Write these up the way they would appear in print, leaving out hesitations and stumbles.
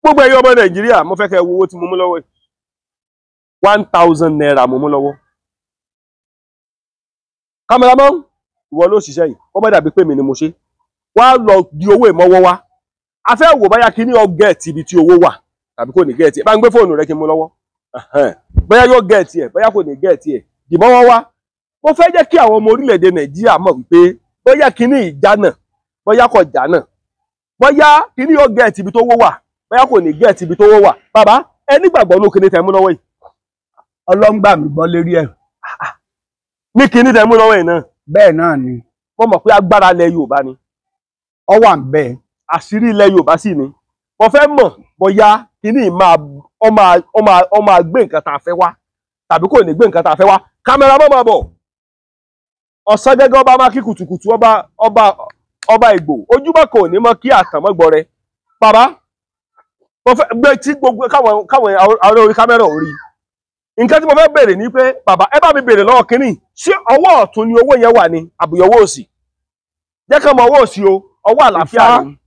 Gbogbo ẹ̀yin ọmọ Nàìjíríà, mo fẹ́ kẹ́ ẹ wo owó tí mo mú lọ́wọ́ yìí. 1000 naira mo mú lọ́wọ́. Cameraman, ìwọ ló ṣiṣẹ́ yìí, ó bá dàbí pé mi ni mo ṣe. Wá lọ di owó ìmọ́wọ́ wá. A fẹ́ wò báyá kí ní ọ gẹ̀ẹ́tì ibi tí owó wà tàbí kò ní gẹ̀ẹ́tì ẹ̀. Bá ń gbé fóònù rẹ kí n mú lọ́wọ́. Bóyá yóò gẹ̀ẹ́tì ẹ̀, bóyá kò ní gẹ̀ẹ́tì ẹ̀. Dìmọ́wọ́ wá. Mo fẹ́ jẹ́ kí àwọn ọmọ orílẹ̀-èdè Nàìjíríà mọ̀ wípé bóyá kíní ìjà náà, bóyá kò já náà, bóyá kíní yóò gẹ̀ẹ́tì ibi tó wó wà, bóyá kò ní gẹ̀ẹ́tì ibi tó wó wà. Bàbá, ẹ nígbàgbọ́ ló kíní tẹ́ mú lọ́wọ́ yìí. Ọlọ́run gbà mí gbọ́ lérí ẹ̀. Ní kíní tẹ́ mú lọ́wọ́ yìí náà. Bẹ́ẹ̀ náà ni. Mo mọ̀ pé agbára ilẹ̀ Yorùbá ni. Ó wà ń bẹ́ẹ̀. Àṣírí ilẹ̀ Yorùbá sì ni. Mo fẹ́ mọ̀ bóyá kíní máa ó máa gbé nǹkan tá a fẹ́ wá tàbí kò ní gbé nǹkan tá a fẹ́ wá. Kámẹ́rà mọ́ máa bọ̀. Ọ̀sán gẹ́gẹ́ ọba máa kí kùtùkùtù ọba ọba ọba Ìgbò ojúmọ́ kò ní mọ́ kí àtàmọ́gbọ́ rẹ. Bàbá, mo fẹ́ gbé tí gbogbo káwọn káwọn ará orí kámẹ́rà ò rí. Nǹkan tí mo fẹ́ béèrè ni pé bàbá, ẹ bá mi béèrè lọ́wọ́ kínní, ṣé ọwọ́ ọ̀tún ni owó yẹn wà ní àbùyọ̀wọ́ òsì? Jẹ́ ká mọ ọwọ́ òsì o, ọwọ́ àlàáfíà ni,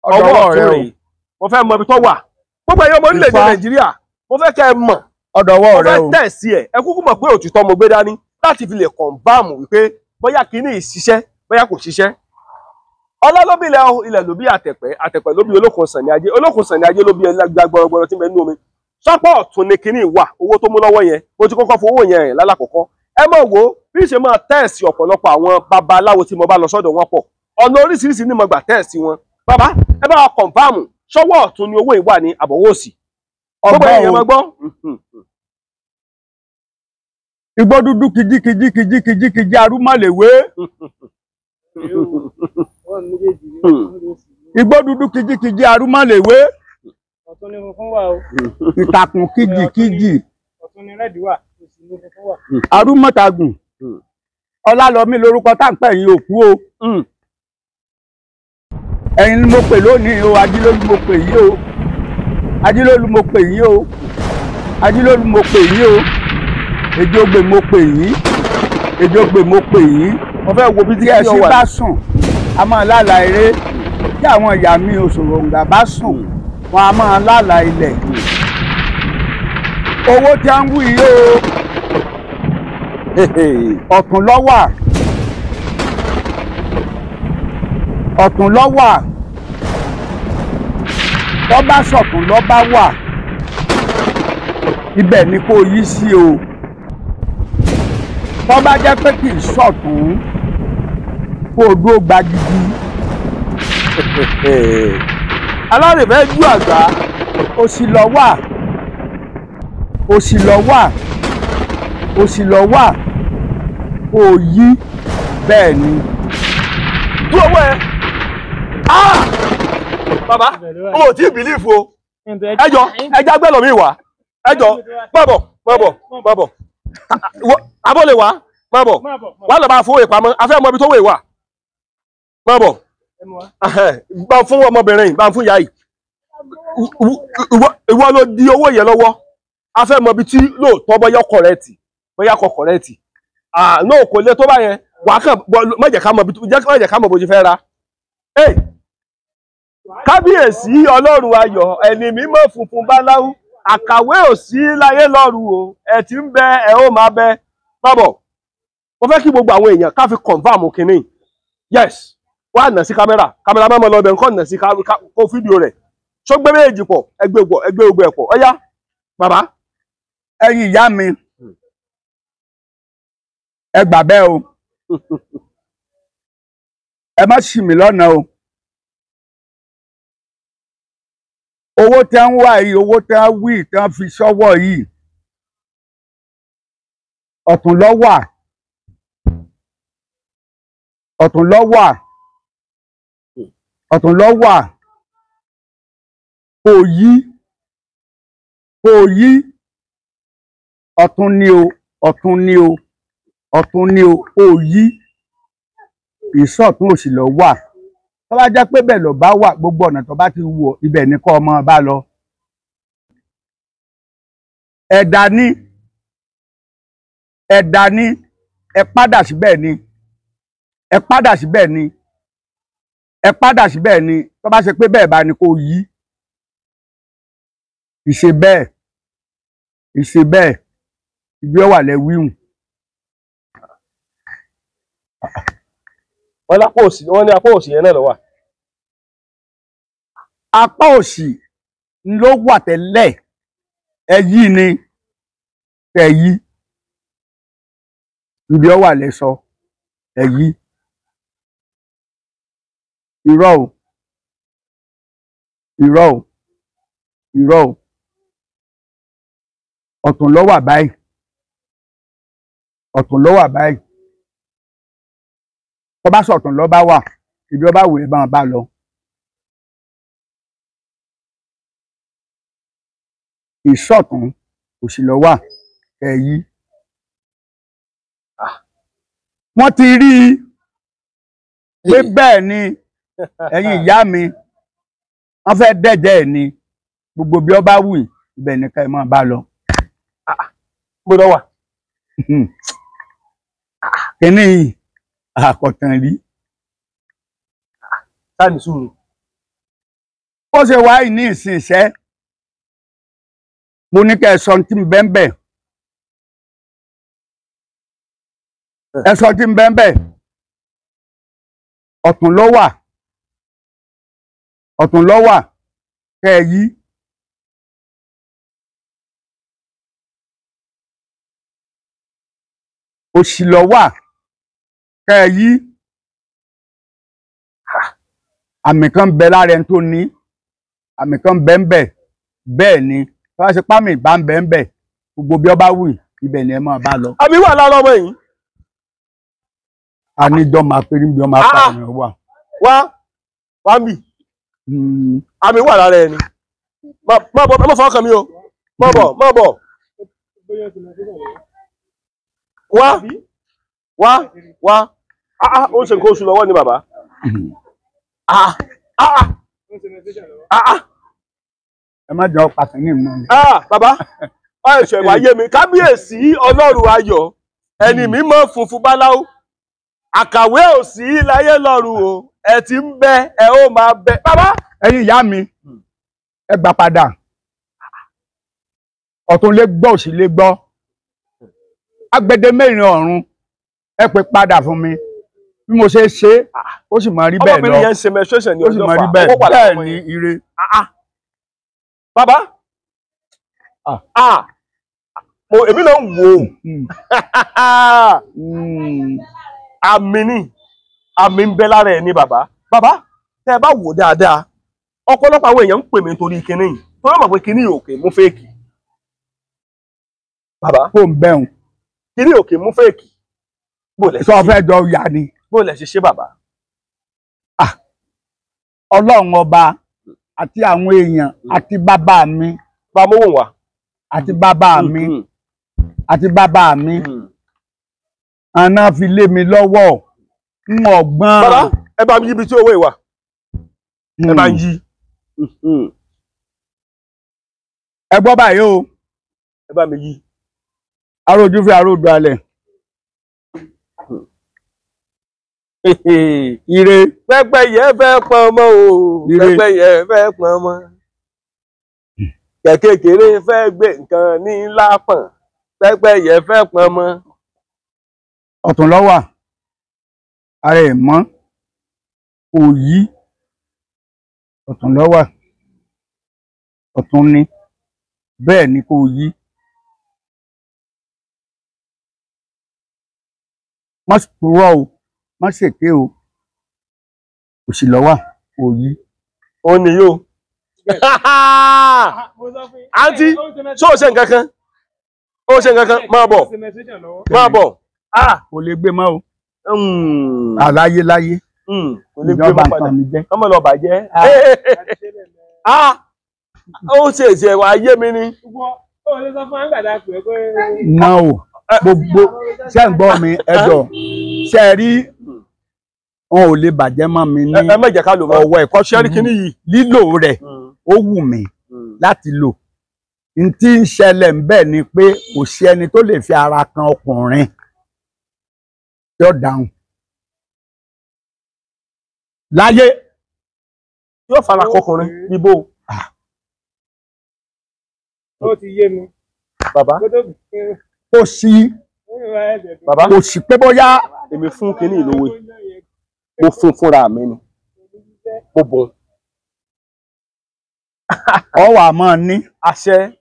ọwọ́ ọ̀tún rèé. Mo fẹ́ mọ ibi tó wà. Gbogbo ẹ̀yin ọmọ orílẹ̀-èdè Nàìjíríà, mo fẹ́ kẹ́ ẹ mọ̀, ọ̀dọ̀wọ́ rẹ o, mo fẹ́ tẹ̀sí ẹ̀. Ẹ kúkú mọ̀ pé òtítọ́ mo gbé dání láti fi lè kọ̀ǹbáàmù wípé bóyá kínní ìṣiṣẹ́, bóyá kò ṣiṣẹ́. Ọlá ló bí ilẹ̀, ilẹ̀ ló bí àtẹ̀pẹ́, àtẹ̀pẹ́ ló bí olókun sàn ní ajé, olókun sàn ní ajé ló bí ẹlẹ́gbẹ́ gbọrọgbọrọ tí ń bẹ nínú omi. Sọ́pọ̀ ọ̀tún ni kínní wà, owó tó mú lọ́wọ́ yẹn, mo ti kọ́kọ́ fowó yẹn rìn lálàkọ́kọ́. Ẹ mọ̀ wo bí ṣe máa tẹ́ẹ̀sì ọ̀pọ̀lọpọ̀ àwọn babaláwo tí mo bá lọ sọ́dọ̀ wọn pọ̀. Ọ̀nà oríṣiríṣi ni mo gbà tẹ́ẹ̀sì wọn. Bàbá, ẹ bá wa kọ̀ǹfàmù, sọ́wọ́ ọ̀tún ni owó ìwà ní àbọ̀wọ́ òsì. Gbogbo èèyàn máa gbọ́. Igbó dúdú kìjì kìjì kìjì kìjì kìjì arúmọ̀lẹ̀wé. Igbó dúdú kìjì kìjì arúmọ̀lẹ̀wé. Ọ̀tún ni funfun wà o. Ìtàkùn kìjì kìjì. Ọ̀tún ni rẹ́ẹ̀dì wà, òsì ni funfun wà. Arúmọ̀tàgùn. Ọlálọ́mí lorúkọ tá à ń pè yín òkú o. Ẹ̀yin ni mo pè lónìí o, Ajílólú mo pè yín o. Ajílólú mo pè yín o. Ajílólú mo pè yín o. Èjògbè mo pè yín. Èjògbè mo pè yín. Mo fẹ́ wo bí tí kí ọ wà. Bá sùn, a máa lálàá eré. Tí àwọn ìyá mi Òṣòròǹgà bá sùn, wọn a máa lálàá ilẹ̀. Owó tí a ń wí yìí o. Ọ̀tún ló wà. Ọ̀tún ló wà. Tó bá sọ̀tún ló bá wà. Ibẹ̀ ni kò yí sí o. Tó bá jẹ́ pé kì í sọ̀tún, kó o dúró gbagidi. Alárèbẹ́ ju àgbà. Òsì ló wà. Òsì ló wà. Òsì ló wà. Kó o yí bẹ́ẹ̀ ni. Dúró owó ẹ. Bàbá, o ò tí ì bìlífù o. Ẹ jọ, ẹ já gbẹ́ lọ mi wá. Ẹ jọ, má bọ̀, má bọ̀, má bọ̀. Abọ́ lè wá, má bọ̀. Wá lọ bá fowó ìpamọ́, a fẹ́ mọ ibi tó wè wà. Má bọ̀. Bá fún ọmọbìnrin yìí, bá fún ìyá yìí. Ìwọ ló di owó yẹn lọ́wọ́. A fẹ́ mọ ibi tí lóòótọ́ bóyá kọ̀rẹ́ẹ̀tì, bóyá kọ kọ̀rẹ́ẹ̀tì. Náà kò lè tó bá yẹn, wà á kàn má jẹ́ ká mọ ibi má jẹ́ ká mọ bó ṣe fẹ́ ra. Kábíyèsí Ọlọ́run ayọ̀, ẹni mímọ́ funfun báláwú, àkàwé ò sí láyé lọ́run o, ẹ ti ń bẹ, ẹ ó máa bẹ. Má bọ̀. Mo fẹ́ kí gbogbo àwọn èèyàn ká fi confirm kínní. Yes, wá nà sí kámẹ́rà, kámẹ́rà máa mọ lọ bẹ̀ nǹkan nà sí kó fídíò rẹ̀. Ṣó gbé méjì pọ̀, ẹgbẹ́ gbọ̀, ẹgbẹ́ gbogbo ẹ̀ pọ̀. Ọ̀yá, bàbá. Ẹ̀yin ìyá mi, ẹ gbà bẹ́ẹ̀ o. Ẹ má ṣì mí lọ́nà o. Owó tẹ́ ń wá yìí, owó tẹ́ ń wí, tẹ́ ń fi sọ́wọ́ yìí, ọ̀tún ló wà. Ọ̀tún ló wà. Ọ̀tún ló wà. Kò yí. Kò yí. Ọ̀tún ni o, ọ̀tún ni o, ọ̀tún ni o, kò yí. Ìsọ̀tún òsì ló wà. Tó bá jẹ́ pé bẹ́ẹ̀ ló bá wà, gbogbo ọ̀nà tó bá ti wù ọ́, ibẹ̀ ni kó ọmọ bá lọ. Ẹ̀dá ni, ẹ̀dá ni, ẹ padà síbẹ̀ ni, ẹ padà síbẹ̀ ni, ẹ padà síbẹ̀ ni. Tó bá ṣe pé bẹ́ẹ̀ bá ni kó yí. Ìṣe bẹ́ẹ̀, ìṣe bẹ́ẹ̀, ibi ó wà lẹ wíhùn. Wọ́n lápá òsì, wọ́n ní apá òsì yẹn náà ló wà. Apá òsì ló wà tẹ́lẹ̀, ẹ yí ni ẹ yí, ibi ó wà lẹ sọ, ẹ yí. Irọ́ o, irọ́ o, irọ́ o, ọ̀tún ló wà báyìí, ọ̀tún ló wà báyìí. Tó bá sọ̀tún ló bá wà, ibi ó bá wù ẹ́ bá wọn bá lọ. Ìsọ̀tún òsì ló wà, ẹ yí. Wọ́n ti rí i pé bẹ́ẹ̀ ni ẹ̀yin ìyá mi, wọ́n fẹ́ dẹ̀jẹ̀ ẹ̀ ni, gbogbo bí ó bá wù yín, ibẹ̀ nìkan ẹ̀ máa bá lọ. Gbọ́dọ̀ wà. Kínní yìí àkọ̀tàn rí. Sáà ní sùúrù. Ó ṣe wáyé ní ìsinsẹ́, mo ní kẹ́ ẹ sọ tí ń bẹ́ ń bẹ̀. Ẹ sọ tí ń bẹ́ ń bẹ̀. Ọ̀tún ló wà, ọ̀tún ló wà, kẹ́ ẹ yí. Òsì ló wà, kẹ́ ẹ yí. Àmì kan bẹ lára ẹni tó ní, àmì kan bẹ ń bẹ̀. Bẹ́ẹ̀ ni, tó bá ṣe pámì bá ń bẹ ń bẹ̀, gbogbo bí ó bá wù yín, ibẹ̀ ni ẹ máa bá lọ. Àmì wà lára ọmọ yìí. A ní jọ́ máa pé níbi ọmọ apá mi wà. Wá wá ń bì. Àmì wà lára ẹni. Má bọ̀, má fọwọ́ kàn mí o. Má bọ̀, má bọ̀. Wá wá wá. Ó ń ṣe nǹkan oṣù lọ́wọ́ ni bàbá. Ẹ má jọ pàtó ní ìmọ̀ mi. Bàbá, ọ̀ṣẹ̀ wá yé mi. Kábíyèsí Ọlọ́run ayọ̀, ẹni mímọ́ funfun báláú. Àkàwé ò sí láyé lọ́run o, ẹ ti ń bẹ, ẹ ó máa bẹ. Bàbá. Ẹ̀yin ìyá mi, ẹ gbà padà. Ọ̀tún lè gbọ́, òsì lè gbọ́. Agbede mẹ́rin ọ̀run, ẹ pè padà fún mi. Bí mo ṣe ṣe, ó sì máa rí bẹ́ẹ̀ lọ. Ọmọbìnrin yẹn ń ṣe menstruation ní ó sì ọjọ́ máa rí fà. bẹ́ẹ̀. Ó wà lára Bẹ́ẹ̀ ọmọ ni yẹn. ire. Bàbá. Mo èmi náà ń wò ó. Àmì ni, àmì ń bẹ lára ẹ̀ ní bàbá. Bàbá, tẹ́ ẹ bá wò dáadáa, ọ̀pọ̀lọpọ̀ àwọn èèyàn ń pè mí nítorí kinní yìí. Torí wọ́n mọ̀ pé kinní yìí ò kè mú fèkì. Bàbá, Kó ń bẹ̀rùn. kinní ò kè mú fèkì. Bó lẹ Sọ fẹ́ jọ yà ni. bó lẹ ṣe ṣe bàbá. Ọlọ́run ọba àti àwọn èèyàn àti bàbá mi. Bá mówó wá. Àti bàbá mi. Àti bàbá mi. Àná fi lé mi lọ́wọ́. N ọ̀gbọ́n. Bàbá, ẹ bá mi yí ibi tí owó ìwà. Ẹ bá ń yí. Ẹ gbọ́ báyìí o. Ẹ bá mi yí. Arójú fi arójú alẹ̀. Ire. Pẹ́pẹ́yẹ fẹ́ pọn ọmọ o. Ire. Pẹ́pẹ́yẹ fẹ́ pọn ọmọ. Kẹ̀kẹ́kẹ́rẹ́ fẹ́ gbé nǹkan ní ńlá pọ̀n. Pẹ́pẹ́yẹ fẹ́ pọn ọmọ. Ọ̀tún ló wà. Ara ẹ̀ mọ́. Kò yí. Ọ̀tún ló wà. Ọ̀tún ni. Bẹ́ẹ̀ ni kò yí. Má purọ́ o, má ṣèké o. Òsì ló wà, kò yí. Ó ní yóò. Àǹtí, ṣé o ṣe nǹkan kan? Ó ṣe nǹkan kan? Máa bọ̀. Máa bọ̀. Kò lè gbé mọ́ o. Àláyé láyé. Kò lè gbé Ìjọba mọ́ padà. nǹkan mi jẹ́. Ọmọ lọ bàjẹ́. Ó ṣe èsì ẹ̀wà ayé mi ni. Náà o, gbogbo ṣé ń gbọ́ mi ẹjọ́ ṣe rí wọn ò lè bàjẹ́ mọ́ mi ní Ẹ má jẹ́ ká lò mọ́. ọwọ́ ẹ̀kọ́ Ṣé rí kinní yìí? Lílò rẹ̀ ó wù mí láti lò. N tí ń ṣẹlẹ̀ ń bẹ̀ ni pé kò sí ẹni tó lè fi ara kan ọkùnrin tí ó dáhùn láyé. Yóò fara kọkùnrin níbo. Ó ti yé mi. Bàbá. Kò sí. Bàbá. Kò sí pé bóyá. Èmi fún kinní ìlówó. Mo fún fúnra mi ni. Mo bọ̀. Ọ wà máa ní. Àṣẹ.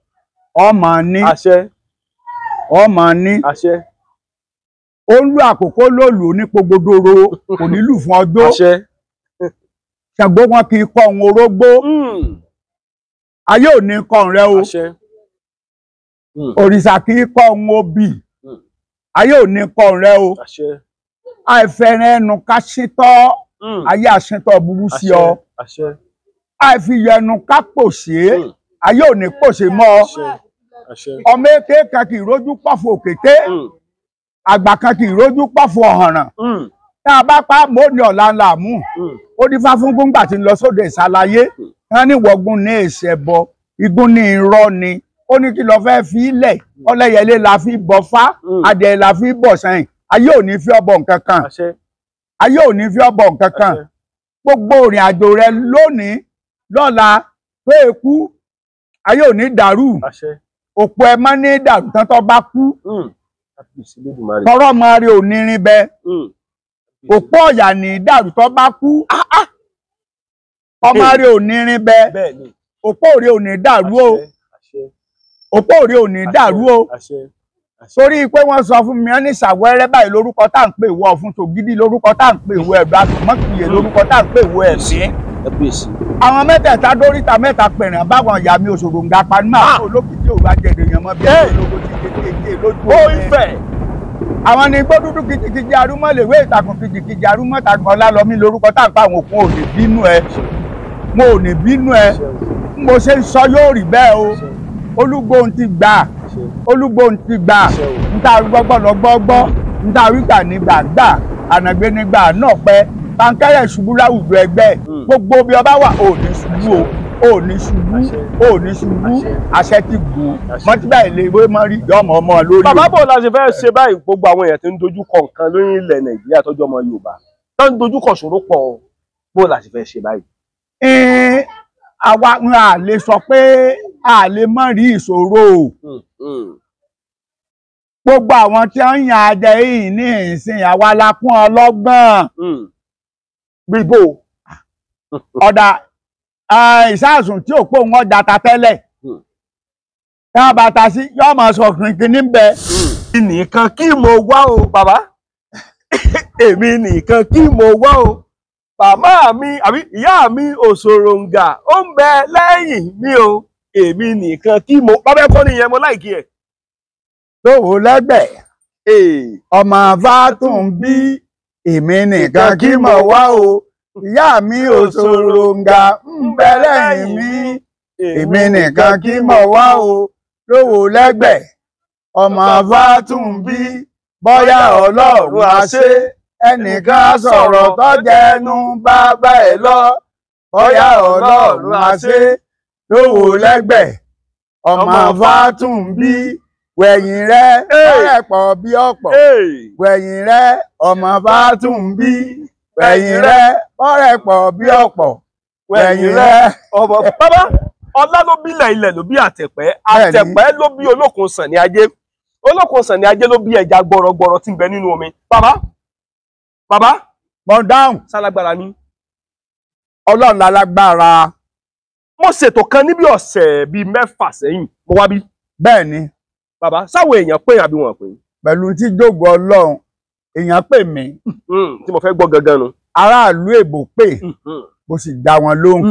Ọ máa ní. Àṣẹ. Ọ máa ní. Àṣẹ. Ó ń lu àkókò lóòlù onípogodoro kò ní lù fún ọjọ́. Àṣẹ. Ṣàngó wọn kì í kọ ohun orógbó. Ayé ò ní kọ rẹ o. Àṣẹ. Òrìṣà kì í kọ ohun obì. Ayé ò ní kọ rẹ o. Àṣẹ. Àìfẹ́ràn ẹnu ká ṣítọ́. Ayé àṣetọ́ burú sí ọ. Àṣẹ. Àìfiyọ ẹnu ká pòṣé. Ayé ò ní pòṣé mọ́ ọ. Àṣẹ. Ọmọ èké kan kì í rójú pọ̀fọ̀ òkété. Àgbà kan kì í rójú pọ̀fọ̀ ọ̀hànràn. Tá a bá pa mọ́ ní ọ̀la ńlá mú. Ó dífá fún gbóngbà tí ń lọ sóde ìsàlàyé. Wọ́n ní wọ̀gùn ní ìṣẹ̀bọ, igun ní irọ́ ni. Ó ní kí lọ fẹ́ fi ilẹ̀. Ọlẹ́yẹlé la fi bọ̀ fá. Adìẹ la fi bọ̀ sẹ́yìn. Ayé ò ní fi ọbọ̀ nǹkan kan. Ayé ò ní fi ọbọ̀ nǹkan kan. Gbogbo ìrìn àjò rẹ lónìí lọ́la pé ekú. Ayé ò ní dàrú. Òpó ẹ mọ́ ní dàrú tán tó bá kú. Tọrọ mọ rẹ ò ní rin bẹ. Òpó ọ̀yà ní dàrú tó bá kú. Ọmọ rẹ ò ní rin bẹ. Òpó rẹ ò ní dàrú o. Òpó rẹ ò ní dàrú o. Torí pé wọ́n sọ fún mi wọ́n ní Ṣàwẹ́rẹ́ báyìí lórúkọ tá à ń pè wọ ọ̀fun tògídí lórúkọ tá à ń pè wọ ẹ̀dọ́ àtùmọ̀kìyè lórúkọ tá à ń pè wọ ẹ̀mí. Àwọn mẹ́tẹ̀ẹ̀ta dóríta mẹ́ta pẹ̀rẹ̀ báwọn ìyá mi òṣòro ń ga panúmọ̀ àwọn olókìkí òru ajẹ̀dẹ̀ yẹn mọ́ bí ẹni ológo ti kékeré lójú omi. Àwọn ni igbó dúdú kìjìkìjì arúmọ̀ lèwe ìtàkùn kìjìkìjì arúmọ̀ tàkùn ọlálọ́mí lórúkọ tá à ń pa àwọn òkun ò ní bínú ẹ. Mo ò ní bínú ẹ. Bí mo ṣe ń sọ yóò rí bẹ́ẹ̀ o. Olúgbóhùn ti gbà. Olúgbóhùn ti gbà. Níta gbọ́gbọ́ lọ gbọ́gbọ́. Níta wígbà ní gbàgbà. Ànàgbé ní gbà náà pẹ́. Pankẹ́rẹ́ ṣubú láwùjọ ẹgbẹ́. Gbogbo bí ọba wà ò ní ṣubú o. Ò ní ṣubú. Ò ní ṣubú. Àṣẹ ti gùn. Mọ́tíbà ilé ìwé mọ́ rí ìjọ́mọ̀ ọmọ lórí. Bàbá bò la ṣe fẹ́ ṣe báyìí gbogbo àwọn èèyàn tí ń dojú kọ nǹkan lórí ilẹ̀ Nàìjíríà tọ́jú ọmọ Yorùbá. Tó ń dojú kọ ṣòro pọ̀ bó la ṣe fẹ́ ṣe báyìí. Àwa a lè sọ pé a lè má rí ìṣòro o. Gbogbo àwọn tí wọ́n ń yan ajẹ yìí ní ìsìn àwa la kún ọlọ́gbọ́n. Bíbò. Ọ̀dà ìsáàsùn tí òpó wọn jata tẹ́lẹ̀. Tá a bá ta sí yóò máa sọ kìnkìn níbẹ̀. Èmi nìkan kí mo wá o bàbá. Èmi nìkan kí mo wá o. Màmá mi àbí ìyá mi Òṣòròǹgà ó ń bẹ lẹ́yìn mi o. Èmi nìkan kí mo bàbá ẹ̀kọ́ nìyẹn mo láìkí ẹ̀. Lówó lẹ́gbẹ̀ẹ́. Ọmọ Fátúnbí èmi nìkan kí mo wá o. Ìyá mi Òṣòròǹgà ń bẹ lẹ́yìn mi. Èmi nìkan kí mo wá o. Lówó lẹ́gbẹ̀ẹ́. Ọmọ Fátúnbí bóyá Ọlọ́run á ṣe. Ẹnìkan sọ̀rọ̀ tó jẹnu bàbá ẹ̀ lọ. Bóyá Ọlọ́run á ṣe. Lówó lẹ́gbẹ̀ẹ́. Ọmọ Fátúnbí wẹ̀yìn rẹ̀ ọ̀rẹ́ pọ̀ bí ọ̀pọ̀. Wẹ̀yìn rẹ̀ ọmọ Fátúnbí wẹ̀yìn rẹ̀ ọ̀rẹ́ pọ̀ bí ọ̀pọ̀. Wẹ̀yìn rẹ̀ ọmọ bàbá ọlá ló bílẹ̀ ilẹ̀ ló bí àtẹ̀pẹ́. Àtẹ̀pẹ́ ló bí Olókun Sànní Ajé. Olókun Sànní Ajé ló bí ẹja gbọrọgbọrọ tí ń bẹ nínú omi. Bàbá bàbá mọ̀ dáhùn. Sálágbára ni. Ọlọ́run lálágbára. Mo ṣètò kan níbi ọ̀sẹ̀ bíi mẹ́fà sẹ́yìn mo wá bí. Bẹ́ẹ̀ ni. Bàbá sáwọn èèyàn pè àbí wọn pè. Pẹ̀lú tí jógo Ọlọ́run èèyàn pè mí. Tí mo fẹ́ gbọ́ gangan nu. Aráàlú èbò pè mo sì dá wọn lóhùn.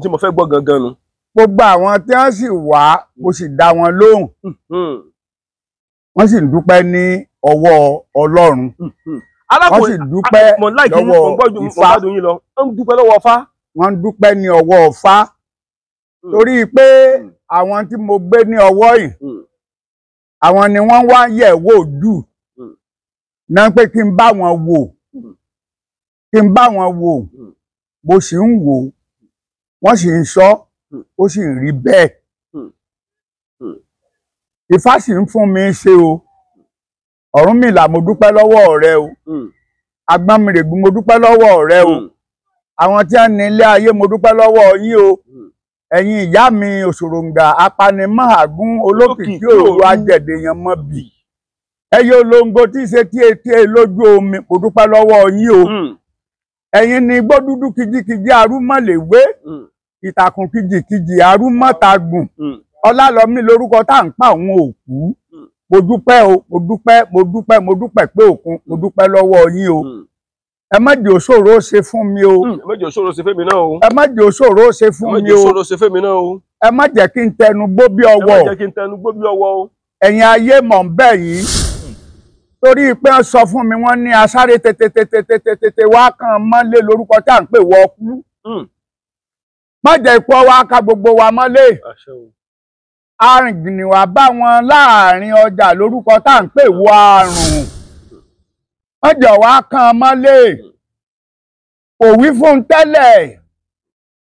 Tí mo fẹ́ gbọ́ gangan nu. Gbogbo àwọn tí wọ́n sì wá mo sì dá wọn lóhùn. Wọ́n sì ń dúpẹ́ ní ọwọ́ Ọlọ́run. Wọ́n sì dúpẹ́ lọ́wọ́ Ifá. Wọ́n ń dúpẹ́ ní ọwọ́ Ifá. Torí pé àwọn tí mo gbé ní ọwọ́ yìí àwọn ni wọ́n wá yẹ̀ wò jù náà pé kí n bá wọn wò kí n bá wọn wò mo sì ń wò wọ́n sì ń sọ ó sì ń rí bẹ́ẹ̀. Ifá sì ń fún mi ṣe o. Ọ̀rúnmìlà mo dúpẹ́ lọ́wọ́ rẹ o. Agbọ́nmirègún mo dúpẹ́ lọ́wọ́ rẹ o. Àwọn tí wọ́n ní ilé ayé mo dúpẹ́ lọ́wọ́ yín o. Ẹ̀yin ìyá mi òṣòròǹgà apanimọ́àgún olókìkí òru ajẹ̀dẹ̀yàn mọ́ bì. Ẹyẹ olóńgbò tí í ṣe tí etí ẹ lójú omi, mo dúpẹ́ lọ́wọ́ yín o. Ẹ̀yin ni igbó dúdú kìjikìji arúmọ̀lẹ̀wé, ìtàkùn kìjikìji arúmọ̀tagùn. Ọlálọ́mí lórúkọ tá à ń pa àwọn òkú. Mo dúpẹ́ o, mo dúpẹ́, mo dúpẹ́, mo dúpẹ́ pé òkun, mo dúpẹ́ lọ́wọ́ yín o. Ẹ má jẹ́ òṣòro ó ṣe fún mi o. Ẹ má jẹ́ òṣòro ṣe fún mi náà o. Ẹ má jẹ́ òṣòro ó ṣe fún mi o. Ẹ má jẹ́ òṣòro ṣe fún mi náà o. Ẹ má jẹ́ kí n tẹnu gbó bí ọwọ́. Ẹ má jẹ́ kí n tẹnu gbó bí ọwọ́ o. Ẹ̀yin ayé mọ̀ ń bẹ̀ yìí. Torí pé wọ́n sọ fún mi, wọ́n ní asáré tètè wá kàn mọ́lé lórúkọ tá à ń pè wọ́ kú. Má jẹ́ ikú ọwọ́ ká gbogbo wa mọ́lé. Arìngìnìwà bá wọn láàrin ọjà lórúkọ tá à ń pè wọ àrùn. Wọ́n jọ wá kàn mọ́lé. Kò wí fún tẹ́lẹ̀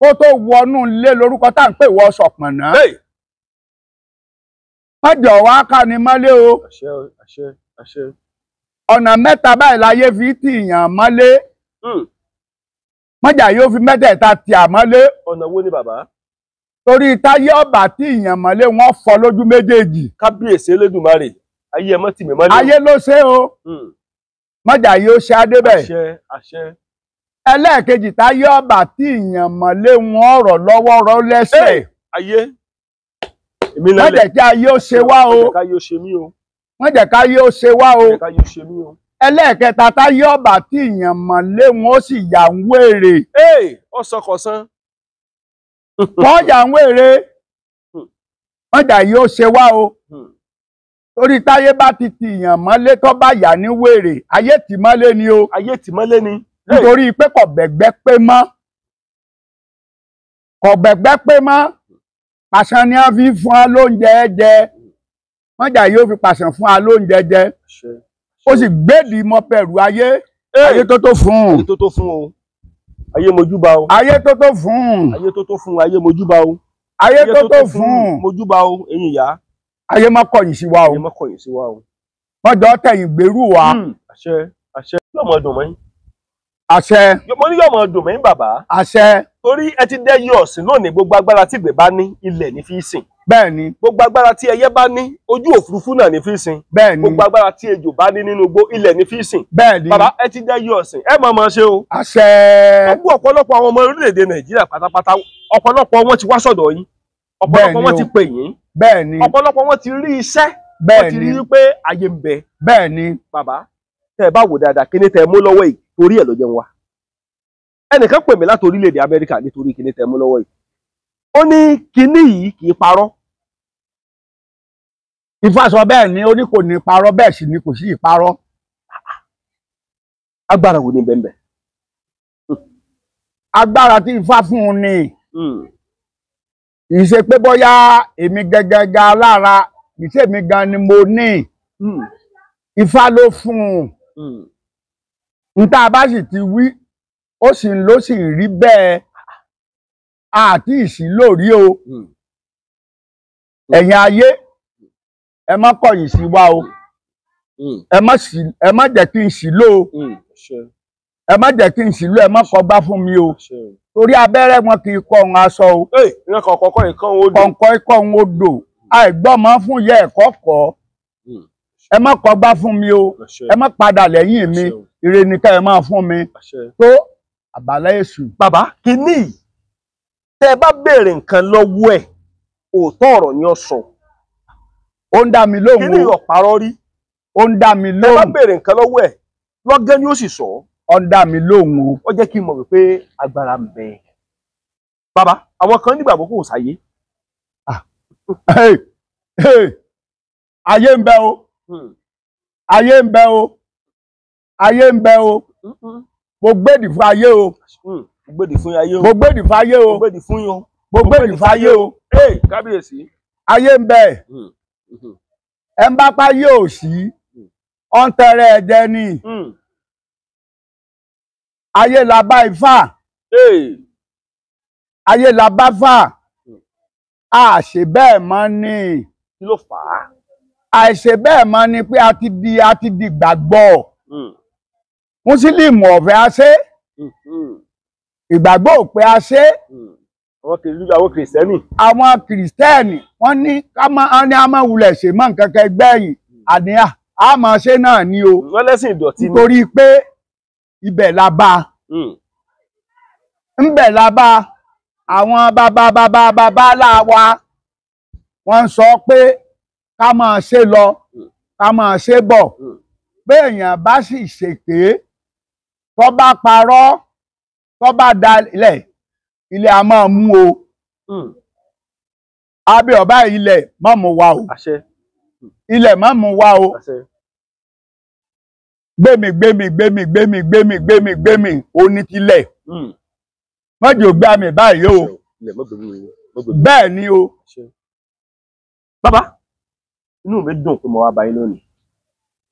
kó tó wọnú ilé lórúkọ tá à ń pè wọ ṣọ̀pọ̀nná. Wọ́n jọ wá ká ni mọ́lé o. Ọ̀nà mẹ́ta báyìí láyé fi tì yàn mọ́lé. Mọ́jà yóò fi mẹ́tẹ̀ẹ̀ta tì à mọ́lé. Ọ̀nà wo ni bàbá? Torí táyé ọ̀bà tí ìyàn mọ́lé wọ́n fọ́ lójú méjèèjì. Kábíyèsí Elédùmarè, ayé ẹ mọ́ tì mí mọ́lé. Ayé ló ṣe o. Mọ́jà yóò ṣe adébẹ̀. Àṣẹ, àṣẹ. Ẹlẹ́ẹ̀kejì táyé ọ̀bà tí ìyàn mọ́lé wọ́n ọ̀rọ̀ lọ́wọ́ rọ́ lẹ́sẹ̀. Ayé. Èmi náà lẹ̀. Mọ́jà kí ayé ó ṣe wá o. Mọ́jà káyé ó ṣe mí o. Mọ́jà káyé ó ṣe wá o. Mọ́jà káyé ó ṣe mí o. Ẹlẹ́ẹ̀kẹta táyé ọ̀bà tí ìyàn mọ́lé wọ́n ó sì yà ń wéèrè. Ọ̀sán kọ̀sán. Wọ́n yà ń wéèrè. Mọ́jà yóò ṣe wá o. Torí táyé bá ti ti ìyàn mọ́lé tó bá yà ní wéèrè, ayé tì mọ́lé ni o. Ayé tì mọ́lé ni. Nítorí pé kò bẹ̀gbẹ́ pé mọ́. Kò bẹ̀gbẹ́ pé mọ́. Pàṣán ni a fi fún wa lóúnjẹ jẹ. Mọ́jà yóò fi pàṣán fún wa lóúnjẹ jẹ. Ó sì gbèdì mọ́ pẹ̀lú ayé. Ayé tó tó fún un. Ayé tó tó fún o. Ayé mojúbà o. Ayé tó tó fún un. Ayé tó tó fún un. Ayé mojúbà o. Ayé tó tó fún un. Mojúbà o, ẹ̀yin ìyá. Ayé má kọ̀yìn sí wa o. Ayé má kọ̀yìn sí wa o. Mọ́jọ́ tẹ̀yìn gbèrú wa. Àṣẹ, àṣẹ. Yóò mọ dùn mọ́ yín. Àṣẹ. Mo ní yóò mọ dùn mọ́ yín bàbá. Àṣẹ. Torí ẹ ti dẹ́yẹ ọ̀sìn lónìí, gbogbo agbára tí ìgbẹ́ bá ní ilẹ̀ ní fi sìn. Bẹ́ẹ̀ni. Gbogbo agbára tí ẹyẹ bá ní ojú òfurufú náà ní fi sìn. Bẹ́ẹ̀ni. Gbogbo agbára tí ejò bá ní nínú igbó ilẹ̀ ní fi sìn. Bẹ́ẹ̀ni. Bàbá ẹ ti dẹ́yẹ ọ̀sìn, ẹ mọ̀ mọ̀ ṣe o. Àṣẹ. Gbogbo ọ̀pọ̀lọpọ̀ àwọn ọmọ orílẹ̀-èdè Nàìjíríà pátápátá, ọ̀pọ̀lọpọ̀ wọn ti wá sọ̀dọ̀ yín. Ọ̀pọ̀lọpọ̀ wọn ti pè yín. Bẹ́ẹ̀ni. Ọ̀pọ̀lọpọ̀ wọn ti rí iṣẹ́. Bẹ́ẹ̀ni. Wọ́n ti rí pé ayé ń bẹ. Bẹ́ẹ̀ni. Bàbá tẹ́ ẹ bá wò dáadáa kíní tẹ́ ẹ mú lọ́wọ́ yìí torí ẹ̀ ló jẹun wa. Ẹnìkan pè mí láti orílẹ̀-èdè Amẹ́ríkà nítorí kíní tẹ́ ẹ mú lọ́wọ́ yìí. Ó ní kíní yìí kì í parọ́. Ifá sọ bẹ́ẹ̀ ni, ó ní kò ní parọ́, bẹ́ẹ̀ sì ni kò sí ìparọ́. Agbára wo ni bẹ́ẹ̀? Agbára tí Ifá fún un ni. Kì í ṣe pé bóyá èmi gẹ́gẹ́ ga lára, kì í ṣe èmi gan ni mo ní. Ifá ló fún un. N tá a bá sì ti wí, ó sì ń ló sì rí bẹ́ẹ̀. Àti ìsìlò rí o. Ẹ̀yin ayé, ẹ má kọ̀yìn sí wa o. Ẹ má jẹ́ kí n sì lò o. Ẹ má jẹ́ kí n sì lò, ẹ má kọgbá fún mi o. Torí abẹ́rẹ́ wọn kì í kọ ohun aṣọ o. Kọ̀ǹkọ̀ ikọ̀ ohun odò. Àìgbọ́mọ fún yẹ ẹ̀kọ́ kọ́. Ẹ má kọgbá fún mi o. Ẹ má padà lẹ́yìn mi. Ire ni ká ẹ máa fún mi. Tó àbálẹ́ èṣù. Bàbá kìíní tẹ́ ẹ bá béèrè nǹkan lọ́wọ́ ẹ̀, òótọ́ ọ̀rọ̀ ni ó sọ. Ó ń dá mi lóhùn o. Kí ni ọ̀parọ́ rí? Ó ń dá mi lóhùn. Ẹ bá béèrè nǹkan lọ́wọ́ ẹ̀, lọ́gán ni ó sì sọ. Ó ń dá mi lóhùn o. Ó jẹ́ kí n mọ̀ wípé agbára ń bẹ. Bàbá, àwọn kan nígbàgbọ́ kò sáyé. Ayé ń bẹ o. Ayé ń bẹ o. Ayé ń bẹ o. Mo gbèdì fún ayé o. Mo gbèdì fún ayé o. Mo gbèdì fún ayé o. Mo gbèdì fún yín o. Mo gbèdì fún ayé o. Kábíyèsí. Ayé ń bẹ. Ẹ ń bá pa yóò sí, ọ ń tẹrẹ ẹ̀jẹ̀ ni. Ayé la bá Ifá. Ayé la bá fà. A ṣe bẹ́ẹ̀ mọ́ ni. Kí ló fà á? Àìṣe bẹ́ẹ̀ mọ́ ni pé a ti di gbàgbọ́. Mùsùlùmí ọ̀fẹ́ a ṣe. Ìgbàgbọ́ ò pé a ṣe. Àwọn kìrìsìtẹ́nì. Àwọn kìrìsìtẹ́nì wọ́n ní ká máa ní a máa wulẹ̀ ṣe mọ́ nǹkan kan ẹgbẹ́ yìí àníyá a máa ṣe náà ni o. Wọ́n lẹ́sìn ìdọ̀tí ni. Nítorí pé ibẹ̀ la bá. Ńbẹ̀ la bá àwọn bàbá bàbá bàbá láwa wọ́n ń sọ pé ká máa ṣe lọ ká máa ṣe bọ̀. Béèyàn bá sì ṣèké tó bá parọ́ tó bá dalẹ̀ ilẹ̀ a máa mú o. Abẹ́ ọ̀bá ilẹ̀ má mú wa o. Ilẹ̀ má mú wa o. Gbémi gbémi gbémi gbémi gbémi gbémi gbémi onítilẹ̀. Mọ́jọ́ gbá mi báyìí o. Bẹ́ẹ̀ ni o. Bàbá, inú mi dùn pé mo wá bá yín lónìí.